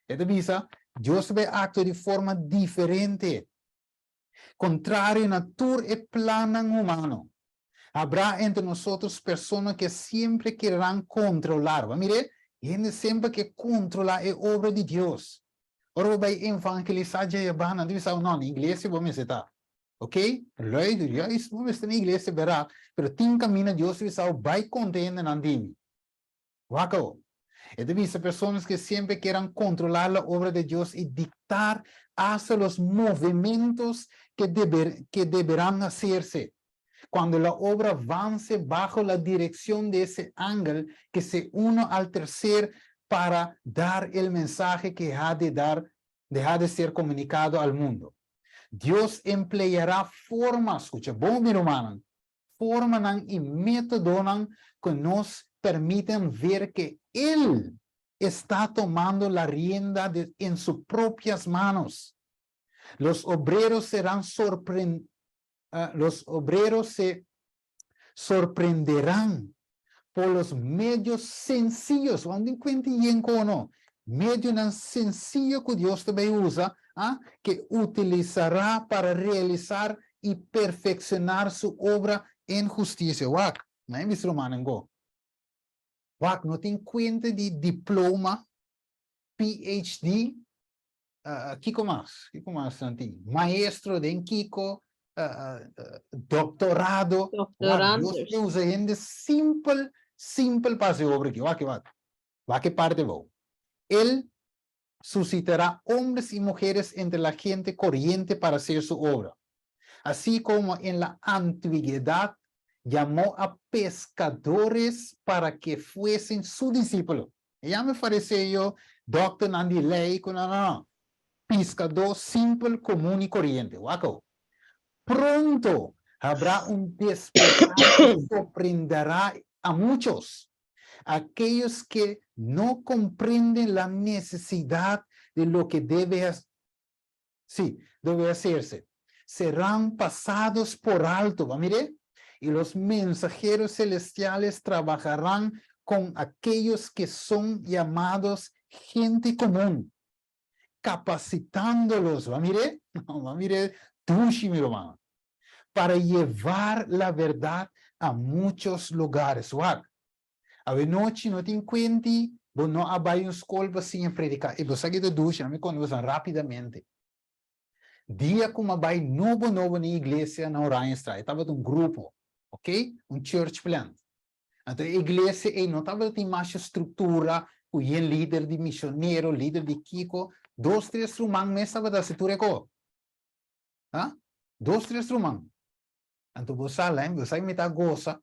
E ta bisa, Dios ta bay actua di forma diferente. Contrario na tur e plannan humano. Habrá entre nosotros persona ke siempre querrán controlar. Bo a mir'é? Hende semper ke controla e obra di Dios. Ora bo bai evangelisá dje e banda, nan ta bisa, No, na iglesia bo mester ta. Ok? Luidu, juist bo mester na iglesia bèrdat, pero tin kaminda Dios ta bisa bo bai konta hendenan di mi. Wak awo. E ta bisa personas ke siempre quieran controlar la obra de Dios y dictar hasta los movimentos que deber que deberán hacerse. Cuando la obra avance bajo la dirección de ese ángel que se uno al tercer para dar el mensaje que ha de dar de ha de ser comunicado al mundo. Dios empleará formas, scucha bon mi rumannan, formanan y métodonan cu nos permiten ver que El está tomando la rienda de en su propias manos. Los obreros serán sorpren los obreros se sorprenderán por los medios sencillos, wou tin cuenta yen cu no, medionan sencillo cu Dios ta bay usa, ah, que utilizará para realizar y perfeccionar su obra en justicia. Wak, na e mis rumannan go. Wak, no tin cuenta di diploma, PhD, Kiko mas? Kiko mas nan tin? Maestro den kiko? Doctorado. Wak, Dios te usa hende simpel, simpel pa hasi obra aki. Wak, wak. Wak e parte abou. El suscitará hombres y mujeres entre la gente corriente para hacer su obra. Así como en la antiguedad llamó a pescadores para que fuesen su discípulos. E yama e fariseo, dòkternan di lei ku no, no, no. Piskadó simpel, komun i koriente. Wak awo. Pronto habrá un despertar ku sorprenderá a muchos, aquellos que no comprenden la necesidad de lo que debe sí, debe hacerse, serán pasados por alto. Bo a mir'é? Y los mensajeros celestiales trabajarán con aquellos que son llamados gente común, capacitándolos. Bo a mir'é? Bo a mir'é dushi, mi ruman. Para llevar la verdad a muchos lugares. Wak, Awenochi no tin kuenti bo no a bai un skol pa siña prediká. I bo sa ki ta dushi, ami konta boso rápidamente. Dia ku mi a bai nobo nobo na iglesia na Oranjestraat, e tabata un grupo, ok, un church plant. Anto e iglesia ei no tabata tin masha struktura ku yen lider di misionero, lider di kiko, dos tres ruman mes tabata hasi tur e kos. Ha? Dos tres ruman. Anto bo sa lem, bo sa mi ta gosa,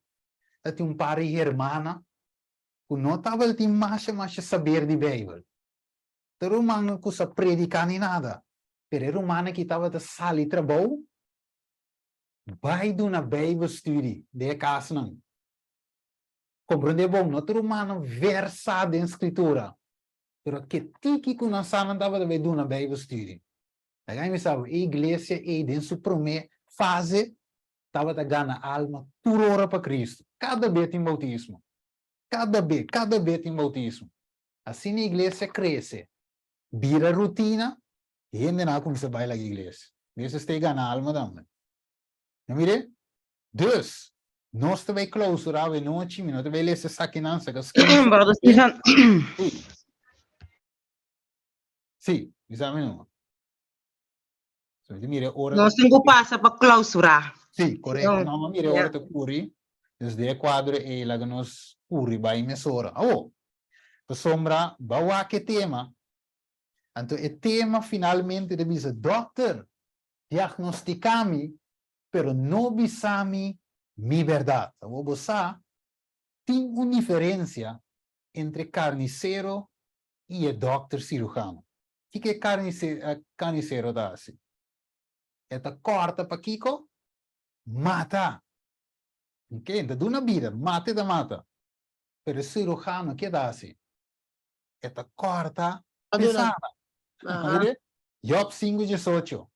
ta tin un par di hermana ku no tabatin masha masha saber di Beibel. Ta rumannan ku sa prediká ni nada, pero e rumannan ki tabata sali trabou, bai duna Beibelstudie den e kasnan. Komprendé bon, no ta rumannan versá den Skritura, pero ke tiki ku nan sa nan tabata bai duna Beibelstudie. Laga mi sa bo, e iglesia ei den su promé fase tabata gana alma tur ora pa Cristo. Kada be tin bautismo. Kada be, kada be tin boutismo. Asina iglesia krese, bira rutina, hendenan a kuminsá bai laga iglesia. Mester stay gana alma tambe. No mire? Dus, nos ta bai klausurá awe nochi, mi no ta bai lesa esakinan, saka skina. Brother Steven. Sí. Sí, bisa mi numa. So, mi mira ora. Nos tin ku pasa pa klausurá. Sí, korekto. No, no, mira ora ta kuri. Dus de kuadro ei laga nos kuri bai mesora. Awo, pasobra ba wak e tema. Anto e tema finalmente ta bisa, Dokter, diagnostika mi, pero no bisa mi mi bèrdat. Awor bo sa, tin un diferensia entre karnisero i e dòkter sirujano. Kiko e karnisero ta hasi? E ta kòrta pa kiko? Mata! Oke, e ta duna bida, mata e ta mata. Pero e sirujano ke ta hasi? E ta kòrta p'e sana. Mire, Job 5:18.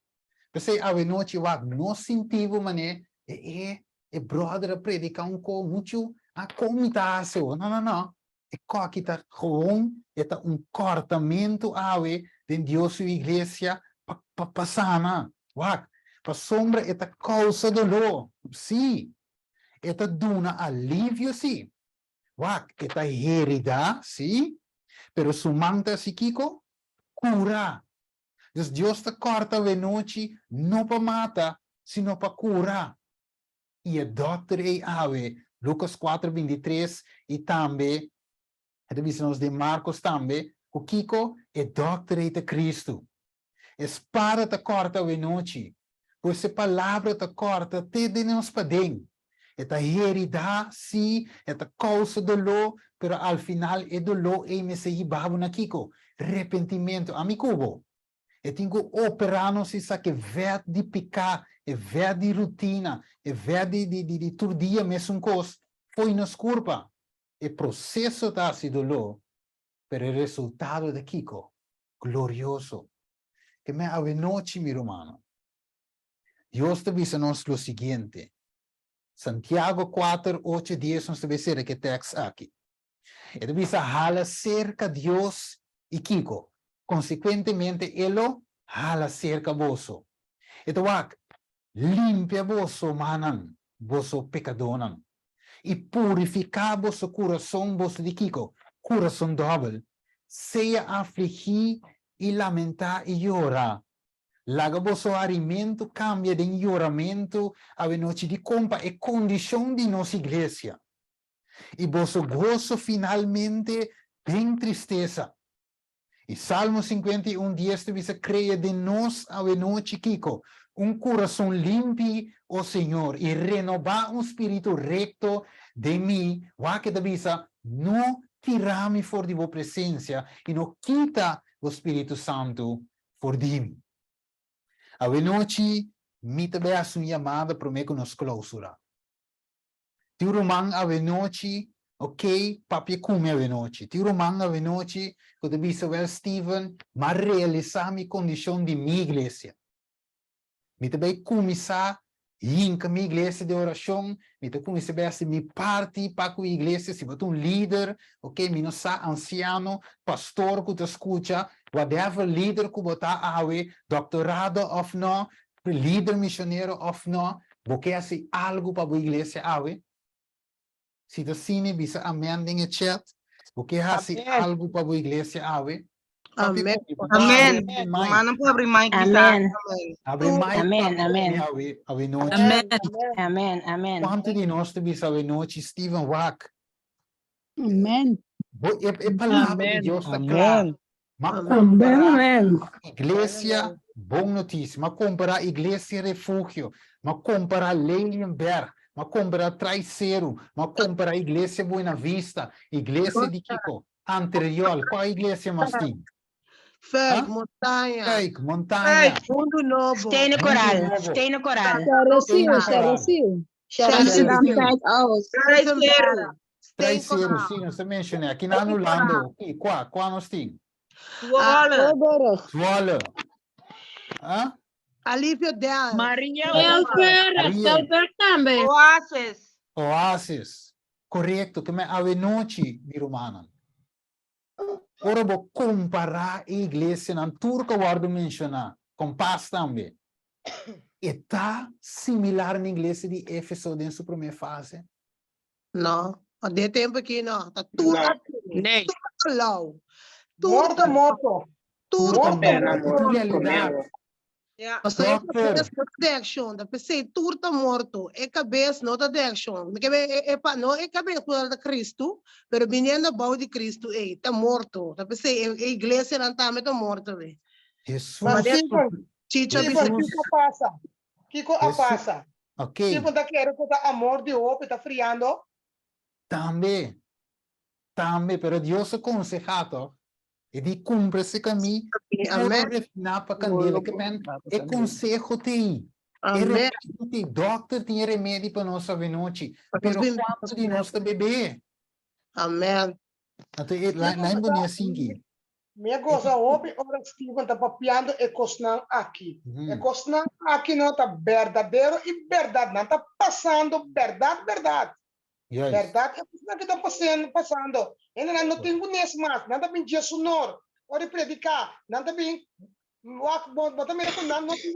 P'esei awenochi wak no sinti bo manera e e e bròder a prediká un ko muchu, a kon mi ta hasi awo? No, no, no. E koki ta gewoon, e ta un kòrtamentu awe den Dios su iglesia pa pa pa sana. Wak, pasobra e ta kousa doló, sí. E ta duna alivio, sí. Wak, e ta heridá, sí, pero su man ta hasi kiko? Kura. Dus Dios ta kòrta awenochi no pa mata, sino pa kura. I e dòkter ei awe, Lukas kuater bintitres, i tambe e ta bisa nos den Markos tambe, ku kiko? E dòkter ei ta Kristu. E spada ta kòrta awenochi, pues e palabra ta kòrta te den nos paden. E ta heridá, sí, e ta kousa doló, pero al final e doló ei mester hiba bo na kiko? Repentimentu. Ami ku bo. E tin ku operá nos i saka e vèt di piká, e vèt di rutina, e vèt di di di tur dia mesun kos fo'i nos kurpa. E proseso ta hasi doló, pero e resultado ta kiko? Glorioso. Ke men awenochi, mi rumannan, Dios ta bisa nos lo siguiente. Santiago kuater, ocho, dies nos ta bay sera ke tèks aki. E ta bisa hala serka Dios i kiko? Konsekuentemente e lo hala serka boso. E ta wak, limpia boso mannan, boso pekadónan, i purifiká boso kurason, boso di kiko? Kurason dòbel. Sea afligí i lamentá i yora. Laga boso harimentu kambia den yoramentu awenochi di kompa e kondishon di nos iglesia, i boso goso finalmente den tristesa. I Salmo 51, dies ta bisa, Krea den nos awenochi kiko? Un kurason limpi, o Señor, i renobá un spiritu rekto den mi. Wak e ta bisa, No tira mi for di bo presensia, i no kita bo Spiritu Santu for di mi. Awenochi mi ta bai hasi un yamada promé ku nos klousura. Tin un ruman awenochi, ok, papia ku mi awenochi. Tin un ruman awenochi ku ta bisa, Wèl, Steven, m'a realisá mi kondishon di mi iglesia. Mi ta bai kuminsá hinka mi iglesia den orashon, mi ta kuminsá bai hasi mi parti pa ku iglesia, si bo ta un lider, ok, mi no sa, ansiano, pastor ku ta skucha, whatever lider ku bo ta awe, doktorado òf no, lider misionero òf no, bo ke hasi algu pa bo iglesia awe? Si ta asina, bisa amen den e chat. Bo ke hasi algu pa bo iglesia awe? Amen. Amen. Manan por abri mic bisa. Amen. Abri mic. Amen, amen. Awe, awe nochi. Amen. Amen, amen. Kuantu di nos ta bisa awe nochi, Steven, wak. Amen. Bo, e, e palabra di Amen. Dios ta kla. Amen. Ma kompará Amen. Iglesia Bon Noticia, ma kompará Iglesia Refugio, ma kompará Lelienberg, ma kompará Traiseru, ma kompará Iglesia Buena Vista, Iglesia di kiko? Antriol, kua iglesia mas tin? Fuik, Ah? Montaña, Fuik, Montaña, Mundu Nobo, Stenen Mundu Koral, Nobo. Stenen Koral. Charesiu, Koral. Charesiu. Charesiu. Amsterdam Zuidoost. Traiseru. Traiseru, Koral. sí, nos ta menshoné. Aki na Hulanda, ki, kua, kua nos tin? Zwolle. Tilburg. Zwolle. Ah? Alivio Del. Maria Tilburg, Maria. Tilburg tambe. Oasis. Oasis. Korekto, ke men awenochi, mi rumannan. Ora bo kompará e iglesianan tur ku a wòrdu menshoná, Kompas tambe, e ta similar na iglesia di Efeso den su promé fase? No, den e tempu aki no. Ta tur No. así. Nee. Tur alou. Tur Morto, morto. tur Morto. Pena, Ta morto, realidat. promé. Ja. Pasobra e Dokter. kabes no ta den akshon, ta p'esei tur ta morto. E kabes no ta den akshon. Mi ke be e e pa no e kabes ku ta Kristu, pero biniendo abou di Kristu ei ta morto. Ta p'esei e e iglesianan tambe ta morto be. Hesus. Ma Steven, Chicho a bisa Steven, kiko a pasa? Kiko a Hesus. pasa? Ok. Steven ta kere ku ta amor di hopi ta friando? Tambe. Tambe, pero Dios a konsehá tòg. E di kumpra se kami oro Amen. refiná pa kandela. Ke men e konseho t'ei. E Amen. remedi t'ei. Dòkter tin e remedi pa nos avenochi. Pa nos Pero bin kuantu di nos ta bebé? Amen. Anto e la la en boni asinki. Mi a goza hopi ora Steven ta papiando e kosnan aki. E kosnan aki no ta berdadero i bèrdat. Nan ta pasando bèrdat bèrdat. Juist. Bèrdat e kosnan ki ta pasen pasando. Hendenan no tin kunes mas. Nan ta bin djesunor ora di prediká. Nan ta bin wak bo bo ta mira ku nan no tin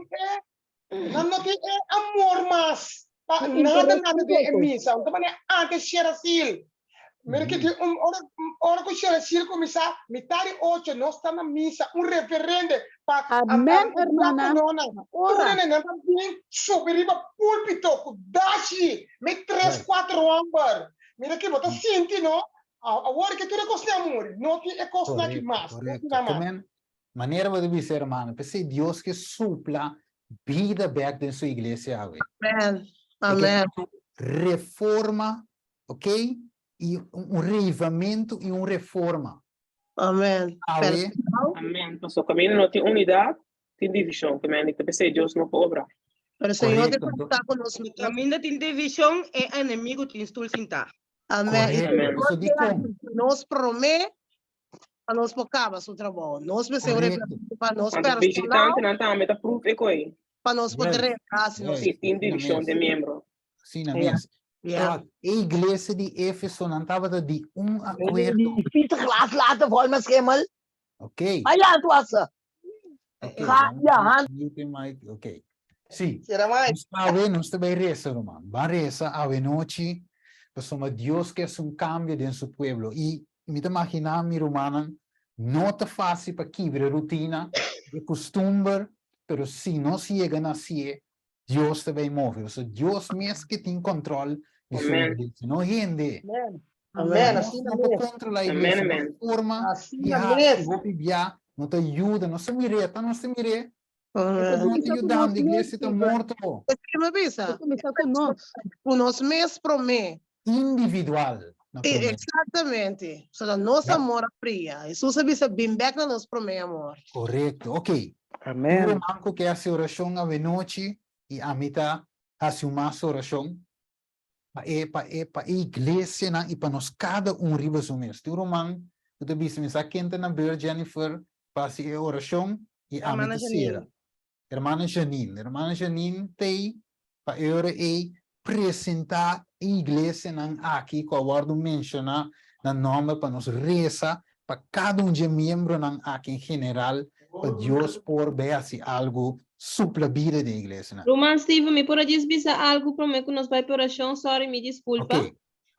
e nan no tin e amor mas pa nada nada den e misa. Un ta manera antes Sherasil. Mira ki tin un ora ora ku Sherasil kuminsá mitar di ocho nos ta na misa un reverende pa Amen, hermana. diákononan tur Ora. hende nan ta bin subi riba púlpito ku dashi mi tres kuater hòmber. Mira ki bo ta sinti no awor ki tur e kosnan a muri no tin e kosnan aki Korekto, mas no tin korekto. nan mas. Amen. Manera bo ta bisa hermano, p'esei Dios ke supla bida bek den su iglesia awe. Amen. E ke Amen. reforma, ok? I un reivamentu i un reforma. Amen. Awe. Amen. Pasobra kaminda no tin unidat, tin divishon. Ke men ta p'esei Dios no por obra. Pero Señor te Korekto. ta ku nos. Kaminda tin divishon, e enemigu tin stul sintá. Amen. I Korekto. Amen. Pasobra dikon? Nos promé pa nos por kaba su trabou. Nos mester un Korekto. representante pa nos Anto personal, visitantenan tambe ta proof e koi. pa nos por Juist, reemplace nos. Si juist. tin Asina divishon mes. den miembro. Asina Ja. mes. Ja. Toch, e iglesia di Efesonan tabata di un akuerdo. Die vieze glas laten vol met schimmel. Oké. Maar ja, het was ze. Oké, Ga dan je hand. mute mic. Oké. Sí. Sera mai. Nos awe nos ta bai resa, ruman. Ban resa awe nochi, pasobra Dios ke hasi un kambio den su pueblo. I mi ta maginá, mi rumannan, no ta fásil pa kibra e rutina, e kustumber, pero si nos yega na hasié, Dios ta bai move. Pasobra Dios mes ke tin kòntròl di su Amen. iglesia, no hende. Amen. Amen. Amen. Nos Asina no por mes. kontrolá Amen, iglesia, nos amen. forma di Asina hasi mes. hopi bia no ta yuda, nos ta mir'é, ta nos ta mir'é. Amen. No ta Kuminsá ku nos yudando, mes, iglesia ta Steven. morto. Esei mi bisa. Kuminsá ku nos. Ku nos mes promé. Individual na promé. Exactamente. So dat nos Ja. amor a fria. Hesus a bisa bin bek na nos promé amor. Korekto, ok. Amen. Tur ruman ku ke hasi orashon awenochi i ami ta hasi un mas orashon pa e pa e pa e iglesianan i pa nos kada un riba su mes. Tur ruman ku ta bisa mi sa ken ta na beurt Jennifer pa hasi e orashon i ami Hermana ta sera. Janine. Hermana Janine. Hermana Janine t'ei pa e ora ei presentá e iglesianan aki ku a wòrdu menshoná na nòmber pa nos resa pa kada un dje miembronan aki en general pa Dios por bai hasi algu supla bida den e iglesianan. Ruman Steven, mi por a djis bisa algu promé ku nos bai pa orashon? Sorry, mi diskulpa. Ok,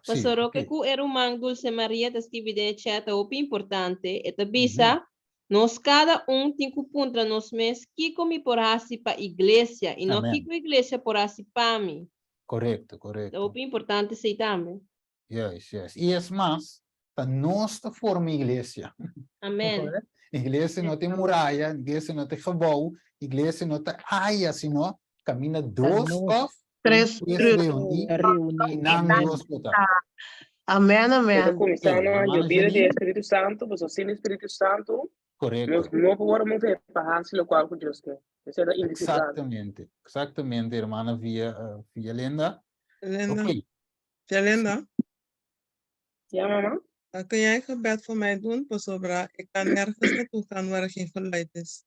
sí, Pasobra roke ok. ku e ruman Dulce Maria ta skibi den e chat ta hopi importante. E ta bisa, Nos kada un tin ku puntra nos mes, Kiko mi por hasi pa iglesia? I no Amen. kiko iglesia por hasi pa mi? Korekto, Ta korekto. hopi importante esei tambe. Juist, juist. I es mas, ta nos ta forma iglesia. Amen. Iglesia no ta e muraya, iglesia no ta e gebou, iglesia no ta aya, sino kaminda dos nos. òf Tres tres reuní, Reuní. i nan Amen. Dios lo ta. Amen, Pero amen. kuminsá Ok, na hermana yobida di Janine. Espíritu Santu, pasobra sin Espíritu Santu, nos Korekto. no por wòrdu move pa hasi lokual ku Dios ke. Esei ta indisipulado. Exactamente, exactamente, hermana Via, eh, Villalenda. Linda, Ok, Linda, Ja, mama? dan kun jij een gebed voor mij doen, pasobra ik kan nergens naartoe gaan waar er geen geluid is.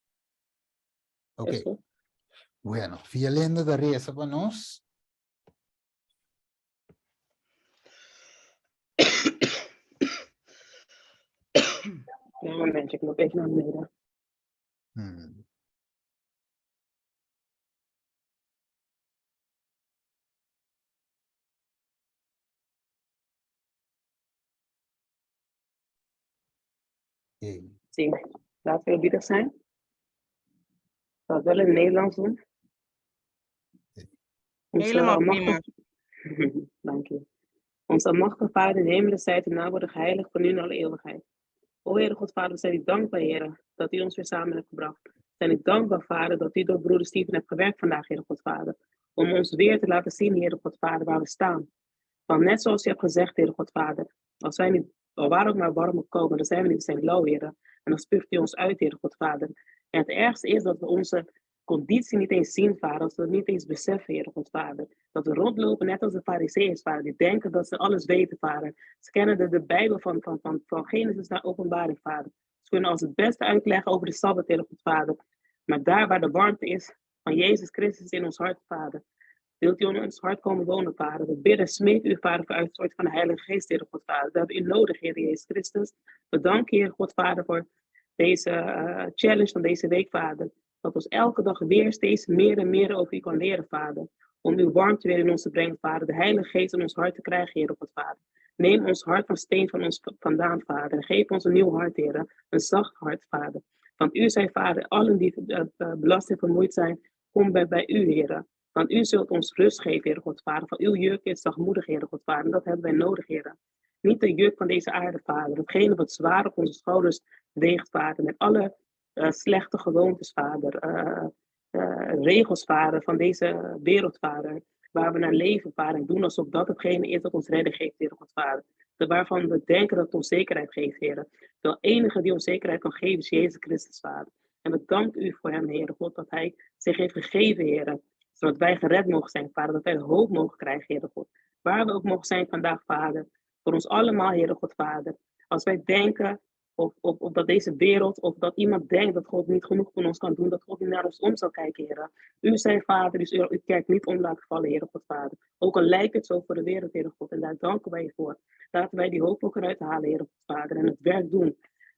ok. Is goed. Bueno, Villalenda ta resa pa nos. Un momentje, ik loop even naar beneden. Sí, laten we eerbiedig zijn. Ik zal het wel in het Nederlands doen. Onze Helemaal almachtige- prima. Dank u. Onze almachtige Vader in de hemelen, zijt uw naam worden geheiligd van nu en alle eeuwigheid. O Heere God, Vader, we zijn u dankbaar, Heere, dat u ons weer samen hebt gebracht. We zijn u dankbaar, Vader, dat u door broeder Steven hebt gewerkt vandaag, Heere God, Vader. Om ons weer te laten zien, Heere God, Vader, waar we staan. Want net zoals u hebt gezegd, Heere God, Vader, als wij niet, al waar ook maar warm komen, dan zijn we niet, we zijn lauw, Heere. En dan spuugt u ons uit, Heere God, Vader. En het ergste is dat we onze conditie niet eens zien, Vader, als we het niet eens beseffen, Heere God, Vader. Dat we rondlopen net als de fariseeërs, Vader, die denken dat ze alles weten, Vader. Ze kennen de Bijbel van Genesis naar Openbaring, Vader. Ze kunnen ons het beste uitleggen over de Sabbat, Heere God, Vader. Maar daar waar de warmte is van Jezus Christus in ons hart, Vader, wilt u in ons hart komen wonen, Vader. We bidden, smeek u, Vader, voor uitstort van de Heilige Geest, Heere God, Vader. We hebben u nodig, Heer Jezus Christus. We danken, Heer God, Vader, voor deze challenge van deze week, Vader. Dat ons elke dag weer steeds meer en meer over u kan leren, Vader. Om uw warmte weer in ons te brengen, Vader. De Heilige Geest in ons hart te krijgen, Heer God, Vader. Neem ons hart van steen van ons vandaan, Vader. En geef ons een nieuw hart, Heer. Een zacht hart, Vader. Want u zei, Vader, allen die belast en vermoeid zijn, kom bij u, Heer. Want u zult ons rust geven, Heer God, Vader. Van uw juk is zachtmoedig, Heer God, Vader. En dat hebben wij nodig, Heer. Niet de juk van deze aarde, Vader. Hetgene wat zwaar op onze schouders weegt, Vader. Met alle slechte gewoontes, Vader. Regels, Vader, van deze wereld, Vader. Waar we naar leven, Vader. En doen alsof dat hetgene is dat ons redding geeft, Heer God, Vader. Dat waarvan we denken dat het ons zekerheid geeft, Heer. De enige die ons zekerheid kan geven is Jezus Christus, Vader. En we danken u voor hem, Heer God, dat hij zich heeft gegeven, Heer. Zodat wij gered mogen zijn, Vader. Dat wij hoop mogen krijgen, Heer God. Waar we ook mogen zijn vandaag, Vader. Voor ons allemaal, Heer God, Vader. Als wij denken of dat deze wereld, of dat iemand denkt dat God niet genoeg voor ons kan doen, dat God niet naar ons om zal kijken, Heer. U zijn Vader, dus uw kerk niet om laten vallen, Heer God, Vader. Ook al lijkt het zo voor de wereld, Heer God, en daar danken wij voor. Laten wij die hoop ook eruit halen, Heer God, Vader, en het werk doen.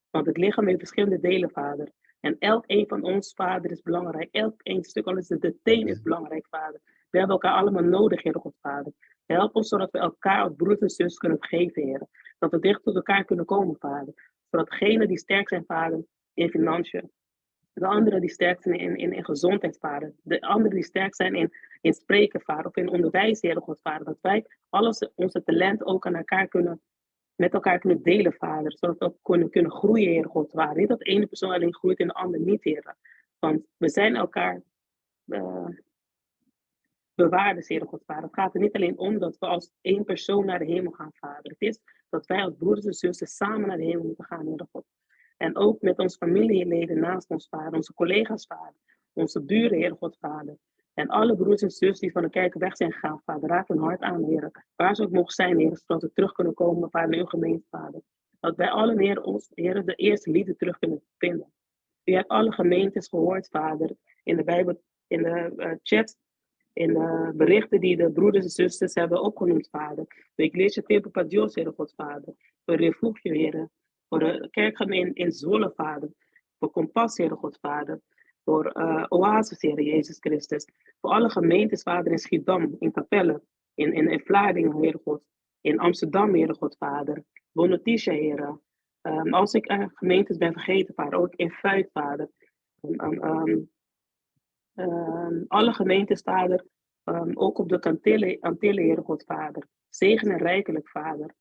Want het lichaam heeft verschillende delen, Vader. En elk een van ons, Vader, is belangrijk. Elk een stuk, al is het de teen, is belangrijk, Vader. We hebben elkaar allemaal nodig, Heer God, Vader. Help ons zodat we elkaar als broers en zus kunnen geven, Heer. Dat we dicht tot elkaar kunnen komen, Vader. Zodat degenen die sterk zijn, Vader, in financiën. De anderen die sterk zijn in gezondheid, Vader. De anderen die sterk zijn in spreken, Vader. Of in onderwijs, Heer God, Vader. Dat wij alles, onze talenten ook aan elkaar kunnen, met elkaar kunnen delen, Vader. Zodat we ook kunnen groeien, Heer God, Vader. Niet dat de ene persoon alleen groeit en de ander niet, Heer. Want we zijn elkaar bewaarders, Heer God, Vader. Het gaat er niet alleen om dat we als één persoon naar de hemel gaan, Vader. Het is dat wij als broeders en zussen samen naar de hemel moeten gaan, Heer God. En ook met onze familieleden naast ons, Vader, onze collega's, Vader, onze buren, Heer God, Vader. En alle broers en zussen die van de kerk weg zijn gegaan, Vader, raak hun hart aan, Heer. Waar ze ook mogen zijn, Heer, zodat ze terug kunnen komen, Vader, in uw gemeente, Vader. Dat wij allen, Heer, ons, Heer, de eerste liefde terug kunnen vinden. U hebt alle gemeentes gehoord, Vader, in de Bijbel, in de chat, in de berichten die de broeders en zusters hebben opgenoemd, Vader. De Iglesia Templo pa Dios, Heer God, Vader. Voor Refugio, Heer. Voor de kerkgemeente in Zwolle, Vader. Voor Kompas, Heer God, Vader. Voor Oasis, Heer Jezus Christus. Voor alle gemeentes, Vader, in Schiedam, in Capelle, in Vlaardingen, Heer God. In Amsterdam, Heer God, Vader. Bonatisha, Heer. Als ik gemeentes ben vergeten, Vader, ook in Fuik, Vader. Alle gemeentes, Vader, ook op de Antillen, Heer God, Vader. Zegen en rijkelijk, Vader.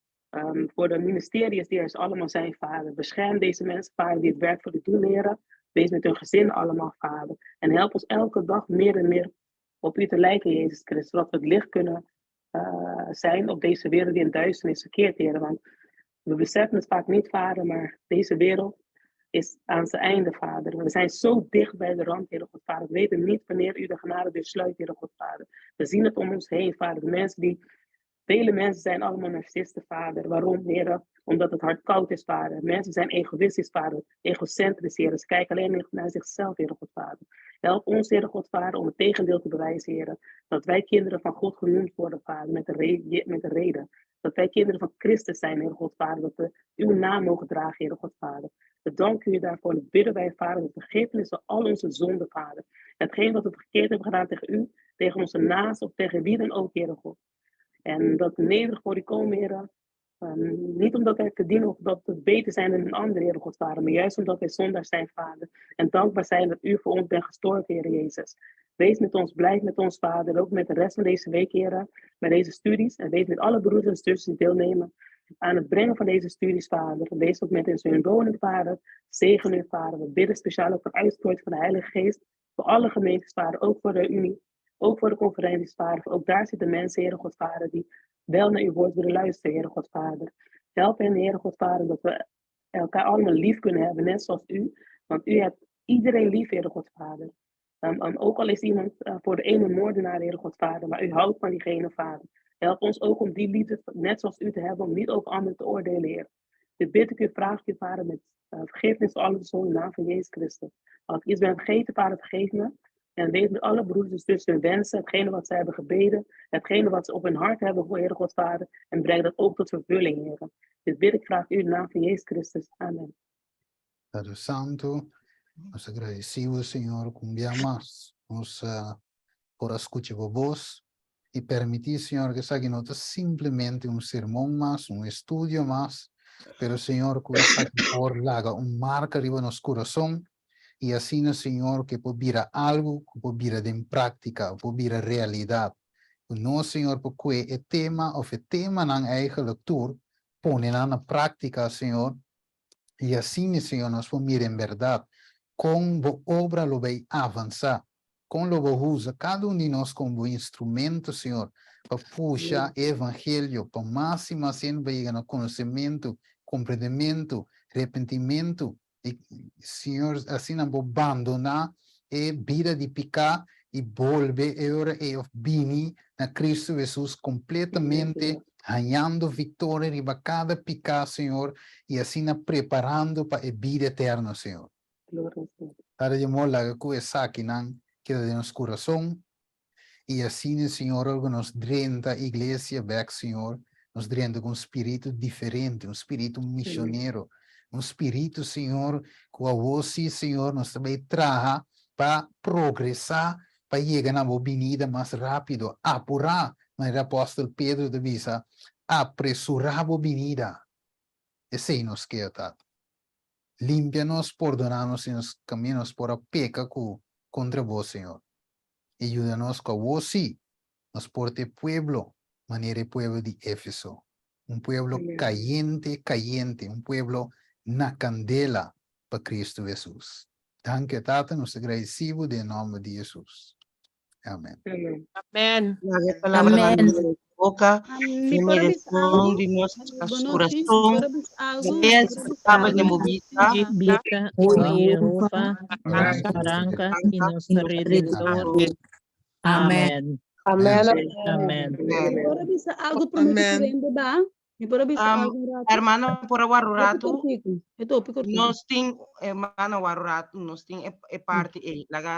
Voor de ministeries die er allemaal zijn, Vader. Bescherm deze mensen, Vader, die het werk voor u doen, Heer. Wees met hun gezin allemaal, Vader. En help ons elke dag meer en meer op u te lijken, Jezus Christus. Zodat we het licht kunnen zijn op deze wereld die in duisternis verkeert, Heer. Want we beseffen het vaak niet, Vader, maar deze wereld is aan zijn einde, Vader. We zijn zo dicht bij de rand, Heere God, Vader. We weten niet wanneer u de genade weer sluit, Heere God, Vader. We zien het om ons heen, Vader. De mensen die, vele mensen zijn allemaal narcisten, Vader. Waarom, Heere? Omdat het hart koud is, Vader. Mensen zijn egoïstisch, Vader. Egocentrisch, Heere. Ze kijken alleen naar zichzelf, Heere God, Vader. Help ons, Heere God, Vader, om het tegendeel te bewijzen, Heere. Dat wij kinderen van God genoemd worden, Vader, met de reden. Dat wij kinderen van Christus zijn, Heere God, Vader. Dat we uw naam mogen dragen, Heere God, Vader. We danken u daarvoor en bidden wij, Vader, de vergiffenis van al onze zonden, Vader. Hetgeen wat we verkeerd hebben gedaan tegen u, tegen onze naast of tegen wie dan ook, Heere God. En dat nederig voor u komen, Heere. Niet omdat wij verdienen of dat we beter zijn dan een ander, Heere God, Vader, maar juist omdat wij zondaars zijn, Vader. En dankbaar zijn dat u voor ons bent gestorven, Heere Jezus. Wees met ons, blijf met ons, Vader, ook met de rest van deze week, Heere, met deze studies. En wees met alle broeders en zusters die deelnemen aan het brengen van deze studies, Vader. Wees ook met in hun woning, Vader. Zegen u, Vader. We bidden speciaal ook voor uitstorting van de Heilige Geest. Voor alle gemeentes, Vader. Ook voor de Unie. Ook voor de conferenties, Vader. Ook daar zitten mensen, Heere God, Vader, die wel naar uw woord willen luisteren, Heere God, Vader. Help hen, Heere God, Vader, dat we elkaar allemaal lief kunnen hebben, net zoals u. Want u hebt iedereen lief, Heere God, Vader. Ook al is iemand voor de ene moordenaar, Heere God, Vader, maar u houdt van diegene, Vader. Help ons ook om die liefde, net zoals u te hebben, om niet over anderen te oordelen, Heer. Dit bid ik u, vraag ik u, Vader, met vergiffenis voor alle zonden in de naam van Jezus Christus. Als ik iets ben vergeten, Vader, vergeef me. En wees met alle broeders en zussen hun wensen, hetgene wat zij hebben gebeden, hetgene wat ze op hun hart hebben, Heere God, Vader, en breng dat ook tot vervulling, Heer. Dit bid ik, vraag u in de naam van Jezus Christus. Amen. Padre Santo, nos ta gradisí, Señor, ku un dia mas nos por a skucha bo bos i permití, Señor, ku esaki no ta simplemente un sermon mas, un estudio mas, pero, Señor, ku esaki por laga un marka riba nos kurason i asina, Señor, ku por bira algu, ku por bira den práktika, por bira realidat. Nos, Señor, por e tema òf e temanan eigenlijk tur, pone na práktika, Señor, i asina, Señor, nos por mira en berdat kon bo obra lo bai avansá, kon lo bo usa kada un di nos komo instrumento, Señor, pa pusha evangelio, pa mas i mas hende yega na konosementu, komprendementu, arepentimentu, i, Señor, asina nan bandoná e bida di piká i bolbe e ora e bini na Kristu Hesus kompletamente hañando viktoria riba kada piká, Señor, i asina preparando pa e bida eterno, Señor. Gloria a Dios. Tata di amor, laga ku esakinan keda den nos kurason i asina, Señor, ora nos drenta iglesia bèk, Señor, nos drenta ku un spiritu diferente, un spiritu misionero, un spiritu, Señor, ku awor sí, Señor, nos tambe traha pa progresá, pa yega na binida mas rápido, apurá, manera apòstel Pedro ta bisa, apresurá bo binida. Esei nos ke, Tata. Límpianos, pordonanos si nos kamindanan por a peka kontra bo, Señor. I yudanos ku awor sí, nos por ta pueblo, manera pueblo di Efeso. Un pueblo Amèn. kayente, kayente, un pueblo na kandela pa Kristu Hesus. Danki, Tata, nos ta gradisí den nòmber di Hesus. Amèn. Amèn. Amèn. Laga palabra Amèn. na boka, Mi i por bisa meditashon algu? di nos Boa noite. kurason, Por bisa algu? Sea palabra di bo bista, Bista, O Jehová, Amèn. Baranka i nos Redentor. Amèn. Amèn. Amèn. Amèn. Amèn. Mi por bisa algu promé Amèn. ku ba? Mi por bisa algu ratu? Hermano, por un ratu, Kòrtiku. E topi kòrtiku. nos tin, hermano, un ratu, nos tin e parti, laga.